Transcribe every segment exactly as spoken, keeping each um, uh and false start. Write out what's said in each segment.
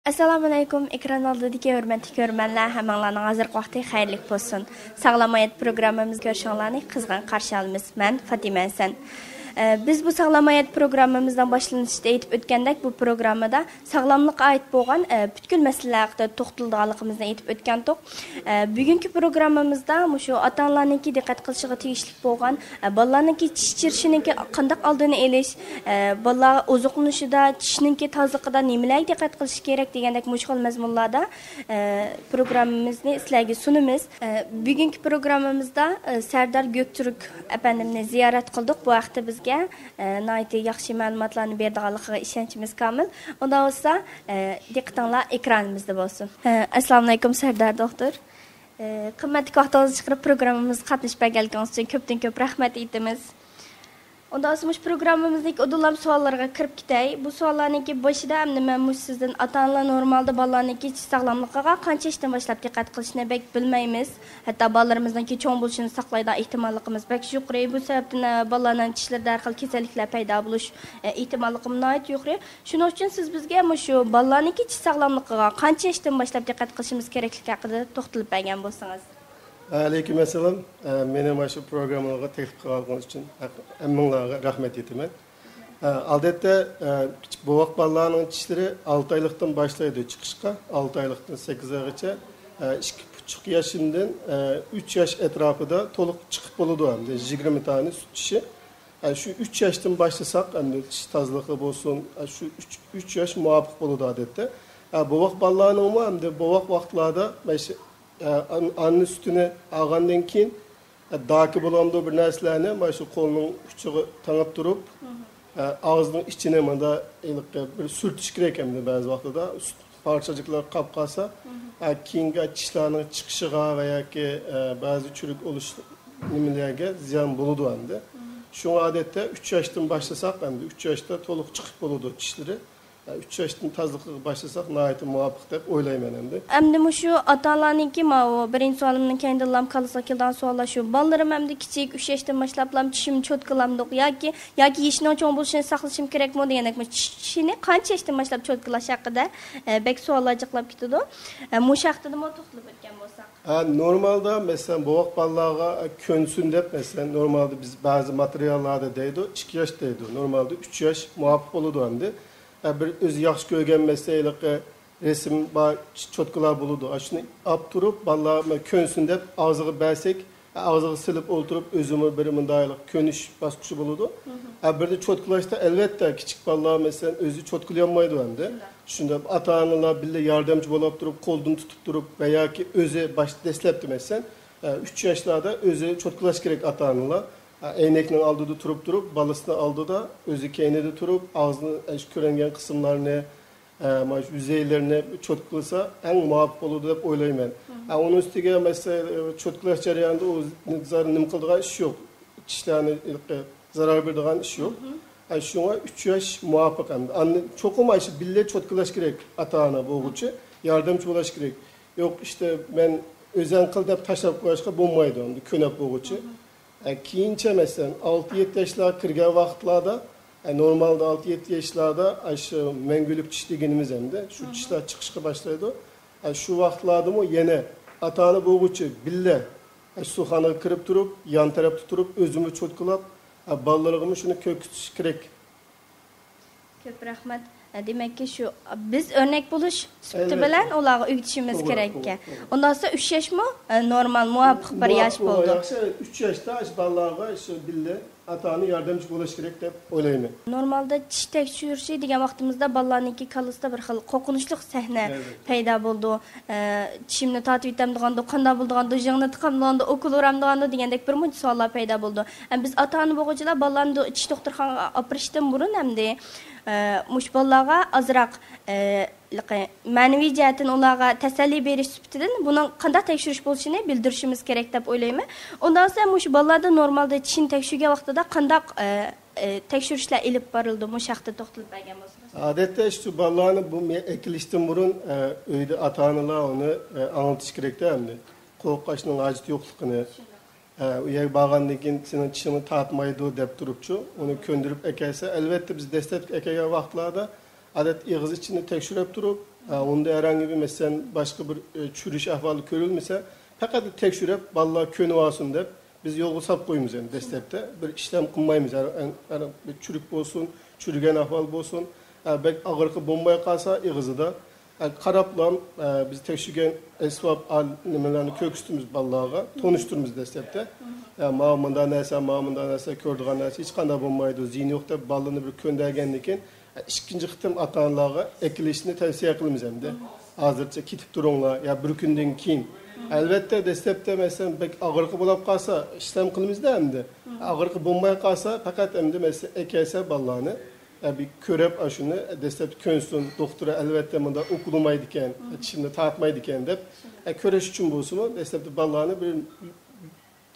ئەسسالامۇئەلەيكۇم، ئېكران ئالدىدىكى ھۆرمەتلىك كۆرۈرمەنلەر، ھەممىڭلارنىڭ ھازىرقى ۋاقتى خەيرلىك بولسۇن. ساغلام ھايات پروگراممىمىزغا كۆرۈشۈڭلارنى قىزغىن قارشى ئالىمىز. مەن فاتىمە ھەسەن. ئە، بىز بۇ ساغلام ھايات پروگراممىمىزنىڭ باشلىنىشىدا ئېيتىپ ئۆتكەندەك، بۇ پروگراممىدا ساغلاملىققا ئائىت بولغان، ئە، پۈتكۈل مەسىلىلەر ھەققىدە توختىلىدىغانلىقىمىزنى ئېيتىپ ئۆتكەنتۇق. ئە، بۈگۈنكى پروگراممىمىزدا مۇشۇ ئاتا-ئانىلارنىڭكى دىققەت قىلىشىغا تېگىشلىك بولغان، ئە، بالىلارنىڭكى چىش چىرىشىنىڭكى قانداق ئالدىنى ئېلىش، ئە، بالىلار ئوزۇقلىنىشىدا، چىشنىڭكى تازىلىقىدا نېمىلەرگە دىققەت قىلىش كېرەك دېگەندەك مۇشۇ خىل مەزمۇنلاردا، ئە، پروگراممىمىزنى سىلەرگە سۇنىمىز. ئە، بۈگۈنكى پروگراممىمىزدا، ئە، سەردار گۆكتۈرك ئەپەندىمنى زىيارەت قىلدۇق. بۇ ھەقتە بىزگە، ئە، ناھايىتى ياخشى مەلۇماتلارنى بېرىدىغانلىقىغا ئىشەنچىمىز كامىل. ئۇنداق بولسا، ئە، دىققىتىڭلار ئېكرانىمىزدا بولسۇن. ئە، ئەسسالامۇئەلەيكۇم، سەردار دوختۇر. ئە، قىممەتلىك ۋاقتىڭىزنى چىقىرىپ، پروگراممىمىزغا قاتنىشىپ كەلگەنلىكىڭىز ئۈچۈن كۆپتىن كۆپ رەھمەت ئېيتىمىز. ئۇنداق بولسا، مۇشۇ پروگراممىمىزنىڭ ئۇدۇللام سوئاللىرىغا كىرىپ كېتەي. بۇ سوئاللارنىڭكى بېشىدا ئەمدى مەن مۇشۇ سىزدىن، ئاتا-ئانىلار نورمالدا بالىلارنىڭكى چىش ساغلاملىقىغا قانچە ياشتىن باشلاپ دىققەت قىلىشنى بەك بىلمەيمىز. ھەتتا بالىلىرىمىزنىڭكى چوڭ بولۇشىنى ساقلايدىغان ئېھتىماللىقىمىز بەك يۇقىرى. بۇ سەۋەبتىن، ئە، بالىلارنىڭ چىشلىرىدا ھەر خىل كېسەللىكلەر پەيدا بولۇش، ئە، ئېھتىماللىقىمۇ ناھايىتى يۇقىرى. شۇنىڭ ئۈچۈن سىز بىزگە مۇشۇ بالىلارنىڭكى چىش ساغلاملىقىغا قانچە ياشتىن باشلاپ دىققەت قىلىشىمىز كېرەكلىكى ھەققىدە توختىلىپ بەرگەن بولسىڭىز. ئەلەيكۇم ئەسسالام. ئە، مېنى مانا شۇ پروگراممىغا تەكلىپ قىلغانلىقىڭىز ئۈچۈن ھەق-، ھەممىڭلارغا رەھمەت ئېيتىمەن. ئە، ئادەتتە، ئە، كىچىك بوۋاق بالىلارنىڭ چىشلىرى ئالتە ئايلىقتىن باشلايدۇ چىقىشقا، ئالتە ئايلىقتىن سەككىز ئايغىچە. ئە، ئىككى پۇچۇق ياشىدىن، ئە، ئۈچ ياش ئەتراپىدا تولۇق چىقىپ بولىدۇ ئەمدى، يىگىرمە دانە سۈت چىشى. ئە، شۇ ئۈچ ياشتىن باشلىساق، ئەمدى چىش تازىلىقى بولسۇن، ئە، شۇ ئۈچ، ئۈچ ياش مۇۋاپىق بولىدۇ ئادەتتە. ئە، بوۋاق بالىلارنىڭمۇ ئەمدى بوۋاق ۋاقىتلاردا مانا شۇ، ئە، ئان-، ئانا سۈتىنى ئالغاندىن كېيىن، ئە، داكا بولامدۇ بىر نەرسىلەرنى مانا شۇ قولنىڭ ئۇچىغا تېڭىپ تۇرۇپ، ئە، ئاغزىنىڭ ئىچىنى مانا ھېلىقى بىر سۈرتۈش كېرەك ئەمدى بەزى ۋاقتىدا. سۈت پارچىلىقلار قاپ قالسا، ئە، كېيىنكى چىشلارنىڭ چىقىشىغا ۋە ياكى، ئە، بەزى چۈرۈك ئولۇش نېمىلەرگە زىيان بولىدۇ ئەمدى. شۇڭا ئادەتتە ئۈچ ياشتىن باشلىساق ئەمدى، ئۈچ ياشتا تولۇق چىقىپ بولىدۇ چىشلىرى. ئۈچ ياشتىن تازىلىقىغا باشلىساق ناھايىتى مۇۋاپىق دەپ ئويلايمەن ئەمدى. ئەمدى مۇشۇ ئاتا-ئانىلارنىڭكى ماۋۇ بىرىنچى سوئالىمنىڭ كەينىدىنلا كاللىسىغا كېلىدىغان سوئاللار شۇ. بالىلىرىم ئەمدى كىچىك، ئۈچ ياشتىن باشلاپلا چىشىمنى چوتكىلامدۇق ياكى، ياكى يېشىنىڭ چوڭ بولۇشىنى ساقلىشىم كېرەكمۇ دېگەندەك، مۇشۇ چىش-، چىشىنى قانچە ياشتىن باشلاپ چوتكىلاش ھەققىدە، ئە، بەك سوئاللار جىقلاپ كېتىدۇ. ئە، مۇشۇ ھەقتىدىمۇ توختىلىپ ئۆتكەن بولساق. ھە، نورمالدا، مەسىلەن، بوۋاق بالىلارغا، ئە، كۆنسۇن دەپ، مەسىلەن، نورمالدا بىز بەزى ماتېرىياللاردا دەيدۇ، ئىككى ياش دەيدۇ. نورمالدا ئۈچ ياش مۇۋاپىق بولىدۇ ئەمدى. ئە، بىر ئۆزى ياخشى كۆرگەن، مەسىلەن، ھېلىقى رەسىم بار، چ-، چوتكىلار بولىدۇ. ئاشۇنى ئاپ تۇرۇپ، بالىلار مە-، كۆنسۇن دەپ ئاغزىغا بەرسەك، ئاغزىغا سېلىپ ئولتۇرۇپ، ئۆزىمۇ بىر مۇنداق كۆنۈش باسقۇچى بولىدۇ. ھە، بىردە چوتكىلاشتا، ئەلۋەتتە، كىچىك بالىلار، مەسىلەن، ئۆزى چوتكىلىيالمايدۇ ئەمدى. شۇنداق. شۇنداق ئاتا-ئانىلار بىللە ياردەمچى بولاپ تۇرۇپ، قولدىن تۇتۇپ تۇرۇپ ۋە ياكى ئۆزى باش-، دەسلەپتە، مەسىلەن، ئە، ئۈچ ياشلاردا ئۆزى چوتكىلاش كېرەك ئاتا-ئانىلار. ئە، ئەينەكنىڭ ئالدىدا تۇرۇپ تۇرۇپ، بالىسىنىڭ ئالدىدا، ئۆزى كەينىدە تۇرۇپ، ئاغزىنى، ئە، شۇ كۆرۈنگەن قىسىملارنى، ئە، مانا شۇ يۈزەيلىرىنى چوتكىلىسا ئەڭ مۇۋاپىق بولىدۇ دەپ ئويلايمەن. ئە، ئۇنىڭ ئۈستىگە، مەسىلەن، چوتكىلاش جەريانىدا ئۇ زادى نېمە قىلىدىغان ئىش يوق. چىشلارنى زارار بېرىدىغان ئىش يوق. ئە، شۇڭا ئۈچ ياش مۇۋاپىق ئەمدى. ئاندىن چوقۇم ئاشۇ بىللە چوتكىلاش كېرەك ئاتا-ئانا بولغۇچە، ياردەمچى بولاش كېرەك. يوق، ئىشتە مەن ئۆزەڭ قىل دەپ تاشلاپ قويۇشقا بولمايدۇ ئەمدى كۆنەپ بولغۇچە. ئە، كېيىنچە، مەسىلەن، ئالتە يەتتە ياشلارغا كىرگەن ۋاقىتلاردا، ئە، نورمالدا ئالتە يەتتە ياشلاردا ئاشۇ مەڭگۈلۈك چىش دېگىنىمىز ئەمدى، شۇ چىشلار چىقىشقا باشلايدۇ. ئە، شۇ ۋاقىتلاردىمۇ يەنە ئاتا-ئانا بولغۇچە بىللە، ئە، ئۇستىخانىغا كىرىپ تۇرۇپ، يان تەرەپتە تۇرۇپ، ئۆزىمۇ چوتكىلاپ، ئە، بالىلىرىغىمۇ شۇنى كۆرسىتىش كېرەك. كۆپ رەھمەت. ئە، دېمەككى، شۇ بىز ئۆرنەك بولۇش سۈپىتى بىلەن ئۇلارغا ئۆگىتىشىمىز كېرەككەن. توغرا، توغرا. ئۇنداق بولسا ئۈچ ياشمۇ، ئە، نورمال، مۇۋاپىق بىر ياش بولدى. ياخشى، ئۈچ ياشتا ئاشۇ بالىلارغا شۇ بىللە ئاتا-ئانا ياردەمچى بولۇش كېرەك دەپ ئويلايمەن. نورمالدا چىش تەكشۈرۈشى دېگەن ۋاقتىمىزدا بالىلارنىڭكى كاللىسىدا بىر خىل قورقۇنچلۇق سەھنە پەيدا بولىدۇ. ئە، چىشىمنى تارتىۋېتەمدىغاندۇ، قانداق بولىدىغاندۇ، يىڭنە تىقامدىغاندۇ، ئوكۇل ئۇرامدىغاندۇ دېگەندەك بىر مۇنچە سوئاللار پەيدا بولىدۇ. ئە، بىز ئاتا-ئانا بولغۇچىلار بالىلارنى دو-، چىش دوختۇرخانىغا ئاپىرىشتىن بۇرۇن ئەمدى، ئە، مۇشۇ بالىلارغا ئازراق، ئە، مەنىۋى جەھەتتىن ئۇلارغا تەسەللى بېرىش سۈپىتىدىن بۇنىڭ قانداق تەكشۈرۈش بولۇشىنى بىلدۈرۈشىمىز كېرەك دەپ ئويلايمەن. ئۇنداق بولسا مۇشۇ بالىلاردا نورمالدا چىشىنى تەكشۈرگەن ۋاقتىدا قانداق، ئە، ئە، تەكشۈرۈشلەر ئېلىپ بېرىلىدۇ؟ مۇشۇ ھەقتە توختىلىپ بەرگەن بولسىڭىز. ئادەتتە شۇ بالىلارنى بۇ مە-، ئەكېلىشتىن بۇرۇن، ئە، ئۆيدە ئاتا-ئانىلار ئۇنى، ئە، ئاڭلىتىش كېرەكتە ئەمدى. قورقۇشنىڭ ھاجىتى يوقلۇقىنى. ئە، ئۇ يەرگە بارغاندىن كېيىن سېنىڭ چىشىڭنى تارتمايدۇ دەپ تۇرۇپچۇ، ئۇنى كۆندۈرۈپ ئەكەلسە، ئەلۋەتتە بىز دەسلەپكى ئەكەلگەن ۋاقىتلاردا، ئادەتتە ئېغىز ئىچىنى تەكشۈرۈپ تۇرۇپ، ئە، ئۇندا ھەرھاڭگى بىر، مەسىلەن، باشقا بىر، ئە، چۈرۈش ئەھۋالى كۆرۈلمىسە، پەقەت تەكشۈرۈپ، بالىلار كۆنۈۋالسۇن دەپ، بىز يولغا ساپ قويىمىز ئەمدى دەسلەپتە. بىر ئىشلەم قىلمايمىز. ھەر، ھەر، ھەر بىر چۈرۈك بولسۇن، چۈرۈگەن ئەھۋال بولسۇن، ئە، بەك ئاغرىقى بولماي قالسا ئېغىزىدا، ئە، قاراپلا، ئە، بىز تەكشۈرگەن ئەسۋاب، ئال-، نېمىلەرنى كۆرسىتىمىز بالىلارغا، تونۇشتۇرىمىز دەسلەپتە. ئە، ماۋۇ مۇنداق نەرسە، ماۋۇ مۇنداق نەرسە، كۆرىدىغان نەرسە ھېچقانداق بولمايدۇ، زىيىنى يوق دەپ بالىلارنى بىر كۆندۈرگەندىن كېيىن، ئىككىنچى قېتىم ئاتا-ئانىلارغا ئەكېلىشنى تەۋسىيە قىلىمىز ئەمدى. ھازىرچە كېتىپ تۇرۇڭلار يا بىر كۈندىن كېيىن. ئەلۋەتتە، دەسلەپتە، مەسىلەن، بەك ئاغرىقى بولاپ قالسا، ئىشلەم قىلىمىزدە ئەمدى. ئاغرىقى بولماي قالسا، پەقەت ئەمدى، مەسىلەن، ئەكەلسە بالىلارنى، ئە، بىر كۆرۈپ، ئاشۇنى دەسلەپتە كۆنسۇن، دوختۇر ئەلۋەتتە مۇنداق ئوكۇلمايدىكەن، چىشىمنى تارتمايدىكەن دەپ، ئە، كۆرۈش ئۈچۈن بولسىمۇ، دەسلەپتە بالىلارنى بىر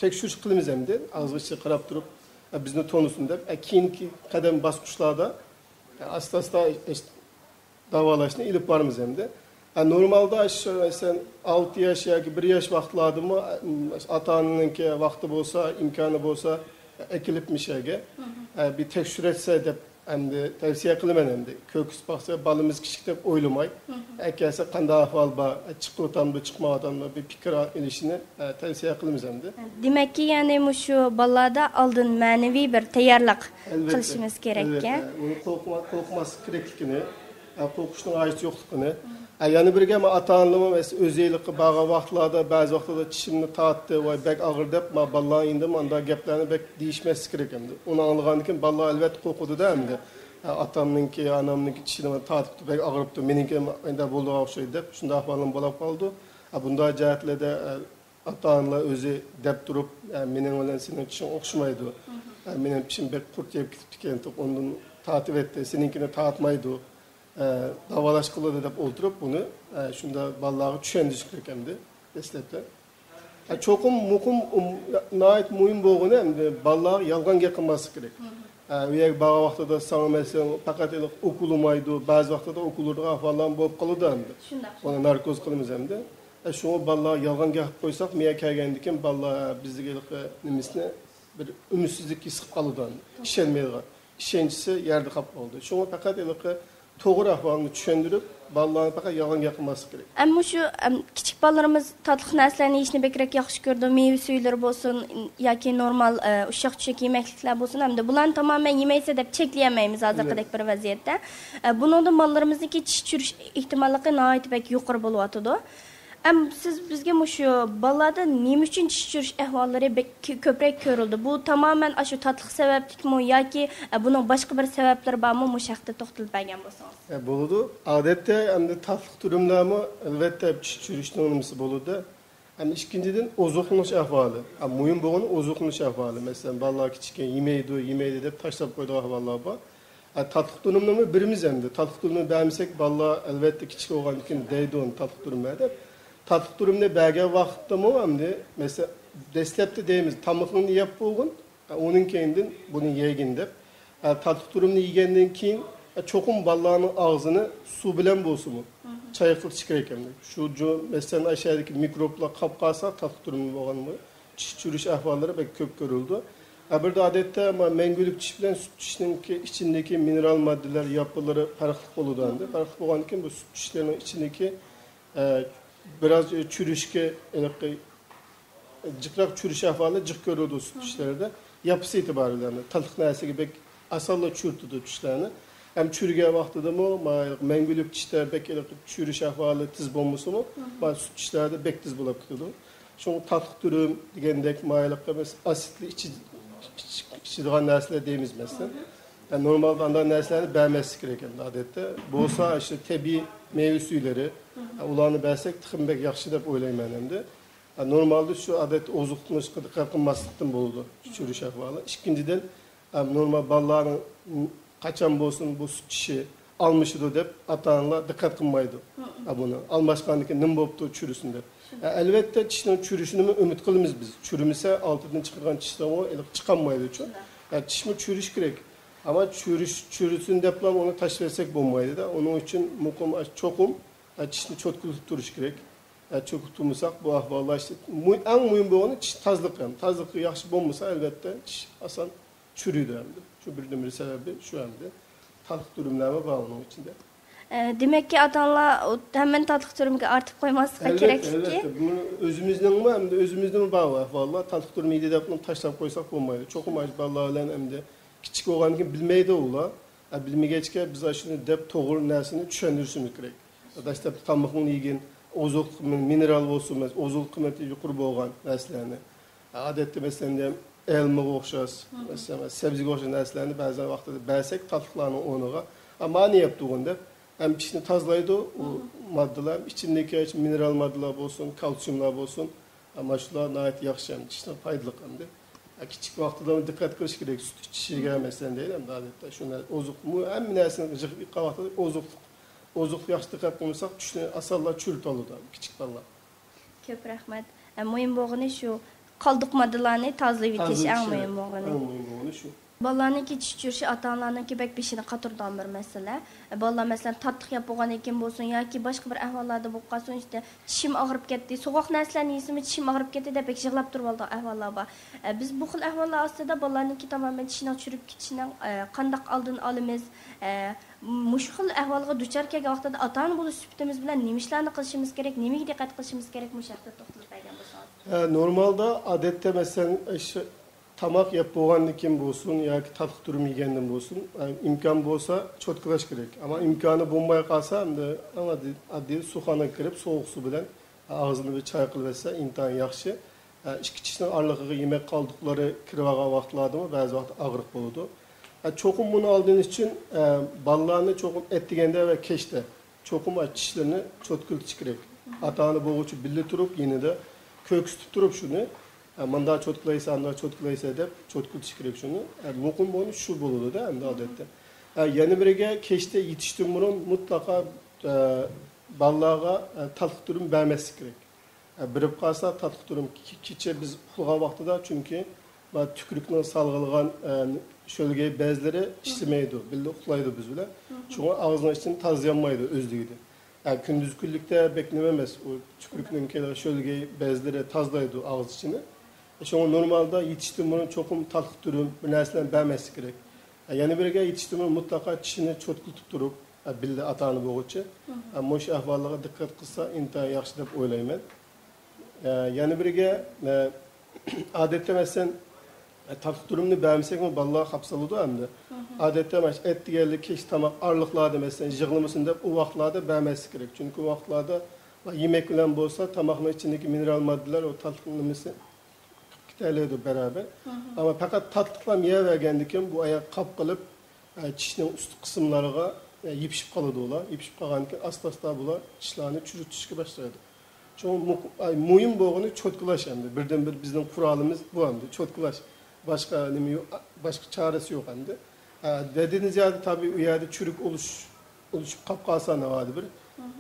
تەكشۈرۈش قىلىمىز ئەمدى. ئاغزى ئىچى قاراپ تۇرۇپ، ئە، بىزنى تونۇسۇن دەپ، ئە، كېيىنكى قەدەم باسقۇچلاردا، ئە، ئاستا-ئاستا، ئە، داۋالاشنى ئېلىپ بارىمىز ئەمدى. ئە، نورمالدا شۇ، مەسىلەن، ئالتە ياش ياكى بىر ياش ۋاقىتلاردىمۇ، ئە، ئاتا-ئانىنىڭكى ۋاقتى بولسا، ئىمكانى بولسا، ئە، ئەكېلىپ مۇشۇ يەرگە، ئە، بىر تەكشۈرتسە دەپ ئەمدى تەۋسىيە قىلىمەن ئەمدى. كۆرگۈزۈپ باقسا، بالىمىز كىچىك دەپ ئويلىماي. ئەكەلسە قانداق ئەھۋال بار، ئە، چىقىۋاتامدۇ، چىقمايۋاتامدۇ، بىر پىكىر ئېلىشىنى، ئە، تەۋسىيە قىلىمىز ئەمدى. دېمەككى، يەنى مۇشۇ بالىلاردا ئالدىن مەنىۋى بىر تەييارلىق ئەلۋەتتە، قىلىشىمىز كېرەككەن. ئەلۋەتتە. ئۇنى قورقما-، قورقماسلىق كېرەكلىكىنى، ئە، قورقۇشنىڭ ھاجىتى يوقلۇقىنى. ئە، يەنە بىرگە، مانا ئاتا-ئانىلىرىمۇ مەس-، ئۆزى ھېلىقى بارغان ۋاقىتلاردا بەزى ۋاقىتلاردا چىشىمنى تارتتى، ۋاي، بەك ئاغرىدى دەپ، مانا بالىلارنىڭ يېنىدا ئانداق گەپلەرنى بەك دېيىشمەسلىك كېرەك ئەمدى. ئۇنى ئاڭلىغاندىن كېيىن بالىلار ئەلۋەتتە قورقىدۇ-دە ئەمدى. ئە، ئاتامنىڭكى، ئانامنىڭكى چىشىنى تارتىپتۇ، بەك ئاغرىپتۇ، مېنىڭكى ئەمدى بولىدىغان ئوخشايدۇ دەپ، شۇنداق ئەھۋاللارمۇ بولاپ قالىدۇ. ئە، بۇنداق جەھەتلەردە، ئە، ئاتا-ئانىلار ئۆزى دەپ تۇرۇپ، ئە، مېنىڭ بىلەن سېنىڭ چىشىڭ ئوخشىمايدۇ. ئە، مېنىڭ چىشىم بەك قۇرت يەپ كېتىپتىكەن، ئۇندىن تارتىۋەتتى، سېنىڭكىنى تارتمايدۇ. ئە، داۋالاش قىلىدۇ دەپ ئولتۇرۇپ بۇنى، ئە، شۇنداق بالىلارغا چۈشەندۈرۈش كېرەك ئەمدى دەسلەپتە. ئە، چوقۇم مۇقىم، ئۇم، ناھايىتى مۇھىم بولغىنى ئەمدى بالىلارغا يالغان گەپ قىلماسلىق كېرەك. ئە، ئۇ يەرگە بارغان ۋاقتىدا ساڭا مەسىلەن پەقەت ئۇكۇلىمايدۇ، بەزى ۋاقتىدا ئۇكۇلىدىغان ئەھۋاللارمۇ بولۇپ قالىدۇ ئەمدى. شۇنداق. ئۇنى ناركوز قىلىمىز ئەمدى. ئە، شۇڭا بالىلارغا يالغان گەپ قىلىپ قويساق، مېيە كەلگەندىن كېيىن بالىلار بىزدىكى ھېلىقى نېمىسىنى بىر ئۈمىدسىزلىك ھېس قىلىپ قالىدۇ ئەمدى. ئىشەنمەيدىغان، ئىشەنچىسى يەردە قاپ قالىدۇ. شۇڭا پەقەت ھېلىقى توغرا ئەھۋالنى چۈشەندۈرۈپ، بالىلارنى پەقەت يالغان گەپ قىلماسلىق كېرەك. ئەمما شۇ، ئەم، كىچىك بالىلىرىمىز تاتلىق نەرسىلەرنى يېيىشنى بەكرەك ياخشى كۆرىدۇ. مېۋە سۈيلىرى بولسۇن ياكى نورمال، ئە، ئۇششاق-چۈششەك يېمەكلىكلەر بولسۇن ئەمدى. بۇلارنى تامامەن يېمەيسەن دەپ چەكلىيەلمەيمىز ھازىرقىدەك بىر ۋەزىيەتتە. ئە، بۇنىڭدىن بالىلىرىمىزنىڭكى چىش چۈرۈش ئېھتىماللىقى ناھايىتى بەك يۇقىرى بولۇۋاتىدۇ. ئەم، سىز بىزگە مۇشۇ بالىلاردا نېمە ئۈچۈن چىش چۈرۈش ئەھۋاللىرى بەك كۆ-، كۆپرەك كۆرۈلىدۇ؟ بۇ تامامەن ئاشۇ تاتلىق سەۋەبلىكمۇ ياكى، ئە، بۇنىڭ باشقا بىر سەۋەبلىرى بارمۇ؟ مۇشۇ ھەقتە توختىلىپ بەرگەن بولسىڭىز. ئە، بولىدۇ. ئادەتتە ئەمدى تاتلىق تۈرۈملەرمۇ ئەلۋەتتە چىش چۈرۈشنىڭ نېمىسى بولىدۇ. ئەمدى ئىككىنچىدىن، ئوزۇقلىنىش ئەھۋالى. ئە، مۇھىم بولغىنى ئوزۇقلىنىش ئەھۋالى. مەسىلەن، بالىلار كىچىككەن يېمەيدۇ، يېمەيدۇ دەپ تاشلاپ قويىدىغان ئەھۋاللار بار. ئە، تاتلىق تۈرۈمنىمۇ بېرىمىز ئەمدى. تاتلىق تۈرۈمنى بەرمىسەك، بالىلار ئەلۋەتتە كىچىك بولغاندىكىن دەيدۇ، تاتلىق تۈرۈم بەر دەپ. تاتلىق تۈرۈمنى بەرگەن ۋاقىتتىمۇ ئەمدى، مەسىلەن، دەسلەپتە دەيمىز، تامىقىڭنى يەپ بولغىن، ئە، ئۇنىڭ كەينىدىن بۇنى يەيگىن دەپ. ئە، تاتلىق تۈرۈمنى يېگەندىن كېيىن، ئە، چوقۇم بالىلارنىڭ ئاغزىنى سۇ بىلەن بولسىمۇ چايقىتىش كېرەك ئەمدى. شۇ جو-، مەسىلەن، ئاشۇ يەردىكى مىكروبلار قاپ قالسا، تاتلىق تۈرۈمنى بولغانمۇ چىش چۈرۈش ئەھۋاللىرى بەك كۆپ كۆرۈلىدۇ. ئە، بىر ئادەتتە ما-، مەڭگۈلۈك چىش بىلەن سۈت چىشنىڭكى ئىچىندىكى مىنېرال ماددىلار، ياپىلىرى پەرقلىق بولىدۇ ئەمدى. پەرقلىق بولغاندىكىن بۇ سۈت چىشلىرىنىڭ ئىچىندىكى، ئە، بىراز چۈرۈشكە، ھېلىقى جىقراق چۈرۈش ئەھۋالى جىق كۆرۈلىدۇ سۈت چىشلىرىدا. ياپىسى ئېتىبارى بىلەن تاتلىق نەرسىگە بەك ئاسانلا چۈرۈتىدۇ چىشلارنى. ھەم چۈرگەن ۋاقتىدىمۇ ما-، مەڭگۈلۈك چىشتا بەك ھېلىقى چۈرۈش ئەھۋالى تېز بولمىسىمۇ، ما سۈت چىشلاردا بەك تېز بولۇپ كېتىدۇ. شۇڭا تاتلىق تۈرۈم دېگەندەك، مايلىق ئەمەس، ئاسىدلىق ئىچ-، ئىچ-، ئىچىدىغان نەرسىلەر دەيمىز، مەسىلەن. يەنى نورمالدا ئانداق نەرسىلەرنى بەرمەسلىك كېرەك ئەمدى، ئادەتتە. بولسا، ئىشتە، تەبىئىي مېۋە سۈيلىرى، ئۇلارنى بەرسەك تېخىمۇ بەك ياخشى دەپ ئويلايمەن ئەمدى. نورمالدا شۇ، ئادەتتە، ئوزۇقلىنىشقا دىققەت قىلماسلىقتىن بولىدۇ، چۈرۈش ئەھۋالى. ئىككىنچىدىن، نورمال بالىلارنىڭ قاچان بولسۇن بۇ سۈت چىشى ئالمىشىدۇ دەپ ئاتا-ئانىلار دىققەت قىلمايدۇ. ھە، بۇنى ئالماشقاندىن كېيىن نېمە بوپتۇ چۈرىسۇن دەپ. ھە، ئەلۋەتتە، چىشنىڭ چۈرۈشىنىمۇ ئۈمىد قىلىمىز بىز. چۈرمىسە، ئالدىدىن چىقىدىغان چىشلارمۇ ھېلىقى چىقالمايدۇچۇ. ھە، چىشمۇ چۈرۈش كېرەك. ئەمما چۈرۈش، چۈرۈسۇن دەپلا ئۇنى تاشلىۋەتسەك بولمايدۇ-دە. ئۇنىڭ ئۈچۈن مۇقىم، چوقۇم، ھە، چىشنى چوتكىلىتىپ تۇرۇش كېرەك. ھە، چوتكىلىتىپ تۇرمىساق، بۇ ئەھۋاللار ئىشتە، مۇ-، ئەڭ مۇھىم بولغىنى چىش تازىلىقى. تازىلىقى ياخشى بولمىسا، ئەلۋەتتە، چىش ئاسان چۈرىيدۇ ئەمدى. شۇ بىردىنبىر سەۋەبى شۇ ئەمدى. تاتلىق تۈرۈملەرمۇ بار ئۇنىڭ ئىچىدە. ئە، دېمەككى، ئاتا-ئانىلار ھەممىنى تاتلىق تۈرۈمگە ئارتىپ قويماسلىقى كېرەككى. ئەلۋەتتە، بۇ ئۆزىمىزنىڭمۇ، ھەمدە ئۆزىمىزدىمۇ بار ئەھۋاللار. تاتلىق تۈرۈم يېدى دەپ تاشلاپ قويساق بولمايدۇ. چوقۇم بالىلار بىلەن ئەمدى كىچىك بولغاندىن كېيىن بىلمەيدۇ ئۇلار. ئە، بىلمىگەچكە بىز ئاشۇنى دەپ توغرا نەرسىنى چۈشەندۈرۈشىمىز كېرەك. دەسلەپتە تامىقنى يېگىن، ئوزۇقلۇق، مىنېرال بولسۇن، ئوزۇقلۇق قىممىتى يۇقىرى بولغان نەرسىلەرنى. ئادەتتە، مەسىلەن، ئەلمىگە ئوخشاش، مەسىلەن، سەبزىگە ئوخشاش نەرسىلەرنى بەزەن ۋاقتىدا بەرسەك، تاتلىقلارنىڭ ئورنىغا، «ئا، مانا يەپ تۇرغىن» دەپ، ھەم چىشنى تازىلايدۇ، ئۇ ماددىلار، ئىچىندىكى مىنېرال ماددىلار بولسۇن، كالتسىيۇملار بولسۇن، ھەم شۇلار ناھايىتى ياخشى، ھەم چىشنىڭ پايدىلىق ئەمدى. ھە، كىچىك ۋاقتىدا دىققەت قىلىش كېرەك، سۈت ئىچىشىگە، مەسىلەن، دەيلى، ئەمدى ئادەتتە شۇ نەرسە، ئوزۇق، مۇ-، ھەممە نەرسىنى يىغىپ يىغقان ۋاقتىدا ئوزۇقلۇق، ئوزۇقلۇق ياخشى دىققەت قىلمىساق، چىشنى ئاسانلا چۈرۈتۈۋالىدۇ كىچىك بالىلار. كۆپ رەھمەت. ئە، مۇھىم بولغىنى شۇ، قالدۇق ماددىلارنى تازىلىۋېتىش ئەڭ مۇھىم بولغىنى. ئەڭ مۇھىم بولغىنى شۇ. بالىلارنىڭكى چىش چۈشۈرۈشى ئاتا-ئانىلارنىڭكى بەك بېشىنى قاتۇرىدىغان بىر مەسىلە. ئە، بالىلار، مەسىلەن، تاتلىق يەپ بولغاندىن كېيىن بولسۇن ياكى باشقا بىر ئەھۋاللاردا بولۇپ قالسۇن، ئىشتە، «چىشىم ئاغرىپ كەتتى، سوغۇق نەرسىلەرنى يېسىمۇ چىشىم ئاغرىپ كەتتى» دەپ بەك يىغلاپ تۇرۇۋالىدىغان ئەھۋاللار بار. ئە، بىز بۇ خىل ئەھۋاللار ئاستىدا بالىلارنىڭكى تامامەن چىشىنىڭ چۈشۈرۈپ كېتىشىنىڭ، ئە، قانداق ئالدىنى ئالىمىز؟ ئە، مۇشۇ خىل ئەھۋالغا دۇچار كەلگەن ۋاقتىدا ئاتا-ئانا بولۇش سۈپىتىمىز بىلەن نېمە ئىشلارنى قىلىشىمىز كېرەك، نېمىگە دىققەت قىلىشىمىز كېرەك، مۇشۇ ھەقتە توختىلىپ بەرگەن بولسىڭىز. ھە، نورمالدا، ئادەتتە، مەسىلەن، ئىش-، تاماق يەپ بولغاندىن كېيىن بولسۇن ياكى تاتلىق تۈرۈم يېگەندىن بولسۇن، ئە، ئىمكان بولسا چوتكىلاش كېرەك. ئەمما ئىمكانى بولماي قالسا، ئەمدى ئەڭ ئاددىي، ئاددىي سۇخانىغا كىرىپ، سوغۇق سۇ بىلەن ئاغزىنى بىر چايقىلىۋەتسە ئىنتايىن ياخشى. ئە، ئىككى چىشنىڭ ئارىلىقىغا يېمەك قالدۇقلىرى كىرىۋالغان ۋاقىتلاردىمۇ بەزى ۋاقىتتا ئاغرىق بولىدۇ. ئە، چوقۇم بۇنى ئالدىنى ئېلىش ئۈچۈن، ئە، بالىلارنى چوقۇم ئەتىگەندە ۋە كەچتە چوقۇم، ئە، چىشلىرىنى چوتكىلىتىش كېرەك. ئاتا-ئانا بولغۇچى بىللە تۇرۇپ، يېنىدا كۆرسىتىپ تۇرۇپ شۇنى، ئە، مۇنداق چوتكىلايسەن، ئانداق چوتكىلايسەن دەپ چوتكىلىتىش كېرەك شۇنى. ئە، مۇقىم بولغىنى شۇ بولىدۇ-دە، ئەمدى ئادەتتە. ئە، يەنە بىرىگە، كەچتە يېتىشتىن بۇرۇن مۇتلەقا، ئە، بالىلارغا، ئە، تاتلىق تۈرۈم بەرمەسلىك كېرەك. ئە، بېرىپ قالسا، تاتلىق تۈرۈم كېچە بىز ئۇخلىغان ۋاقتىدا، چۈنكى بۇ تۈكرۈكنىڭ سالغىلىغان، ئە، شۆلگەي بەزلىرى ئىشلىمەيدۇ، بىللە ئۇخلايدۇ بىز بىلەن. شۇڭا ئاغزىنىڭ ئىچىنى تازىلىيالمايدۇ ئۆزلۈكىدىن. ئە، كۈندۈزكۈنلۈكتە بەك نېمە ئەمەس، ئۇ تۈكرۈكنىڭكى شۆلگەي بەزلىرى تازىلايدۇ ئاغزى ئىچىنى. شۇڭا نورمالدا يېتىشتىن بۇرۇن چوقۇم تاتلىق تۈرۈم بىر نەرسىلەرنى بەرمەسلىك كېرەك. ئە، يەنە بىرىگە، يېتىشتىن بۇرۇن مۇتلەقا چىشىنى چوتكىلىتىپ تۇرۇپ، ئە، بىللە ئاتا-ئانا بولغۇچى، ئە، مۇشۇ ئەھۋاللارغا دىققەت قىلسا ئىنتايىن ياخشى دەپ ئويلايمەن. ئە، يەنە بىرىگە، ئە، ئادەتتە، مەسىلەن، ئە، تاتلىق تۈرۈمنى بەرمىسەكمۇ بالىلار خاپسالىدۇ ئەمدى. ئادەتتە، مانا ئەتىگەنلىك، كەچ تاماق ئارىلىقلاردا، مەسىلەن، يىغلىمىسۇن دەپ ئۇ ۋاقىتلاردا بەرمەسلىك كېرەك. چۈنكى ئۇ ۋاقىتلاردا يېمەك بىلەن بولسا تاماقنىڭ ئىچىدىكى مىنېرال ماددىلار، ئۇ تاتلىق نېمىسى كېتەلەيدۇ بەرابەر. ئەمما پەقەت تاتلىقلام يەۋەرگەندىن كېيىن بۇ ئاياق قاپ قىلىپ، ئە، چىشنىڭ ئۈستى قىسىملىرىغا، ئە، يېپىشىپ قالىدۇ ئۇلار. يېپىشىپ قالغاندىن كېيىن ئاستا-ئاستا بۇلار چىشلارنى چۈرۈتۈشكە باشلايدۇ. شۇڭا مۇق-، ئاي، مۇھىم بولغىنى چوتكىلاش ئەمدى. بىردىن بىر بىزنىڭ قورالىمىز بۇ ئەمدى، چوتكىلاش. باشقا نېمە يوق، باشقا چارىسى يوق ئەمدى. ئە، ھەددىدىن زىيادە تەبىئىي ئۇ يەردە چۈرۈك ئولۇش-، ئولۇشۇپ قاپ قالسا ناۋادا بىر،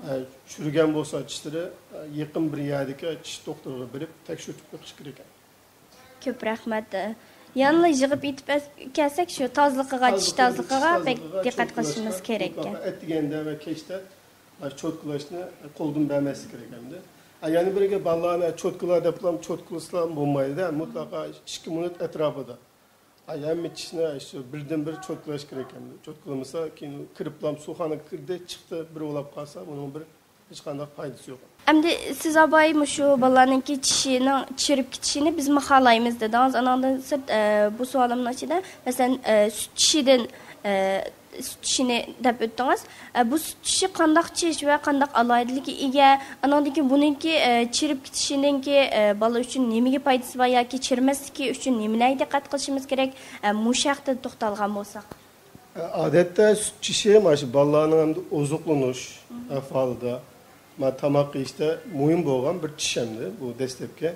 ئە، چۈرگەن بولسا چىشلىرى، ئە، يېقىن بىر يەردىكى چىش دوختۇرىغا بېرىپ تەكشۈرتۈپ بېقىش كېرەك. كۆپ رەھمەت. يەنىلا يىغىپ ئېيتىپ ئەس-، كەلسەك، شۇ تازىلىقىغا، چىش تازىلىقىغا بەك دىققەت قىلىشىمىز كېرەك ئىكەن. ئەتىگەندە ۋە كەچتە، ئە، چوتكىلاشنى قولدىن بەرمەسلىك كېرەك ئەمدى. ئە، يەنە بىرگە بالىلارنى چوتكىلا دەپلا چوتكىلىسىلا بولمايدۇ-دە، مۇتلەقا ئىككى مىنۇت ئەتراپىدا. ئاي، ھەممە چىشنى شۇ بىردىن بىر چوتكىلاش كېرەك ئەمدى. چوتكىلىمىسا، كېيىن كىرىپلام سۇخانىغا كىردى، چىقتى، بىر بولاپ قالسا، بۇنىڭ بىر ھېچقانداق پايدىسى يوق. ئەمدى سىز ئاباي مۇشۇ بالىلارنىڭكى چىشىنىڭ چىرىپ كېتىشىنى بىزمۇ خالايمىز دېدىڭىز. ئانىڭدىن سىرت، ئە، بۇ سوئالىمنىڭ ئىچىدە، مەسىلەن، ئە، سۈت چىشىدىن، ئە، سۈت چىشىنى دەپ ئۆتتىڭىز. ئە، بۇ سۈت چىشى قانداق چىش ۋە قانداق ئالاھىدىلىككە ئىگە؟ ئانىڭدىن كېيىن بۇنىڭكى، ئە، چىرىپ كېتىشىنىڭكى، ئە، بالا ئۈچۈن نېمىگە پايدىسى بار ياكى چىرىمەسلىكى ئۈچۈن نېمىلەرگە دىققەت قىلىشىمىز كېرەك؟ ئە، مۇشۇ ھەقتە توختالغان بولساق. ئادەتتە سۈت چىشى مانا شۇ بالىلارنىڭ ئەمدى ئوزۇقلىنىش ئەھۋالىدا، مانا تاماق يېيىشتە مۇھىم بولغان بىر چىش ئەمدى بۇ دەسلەپكى.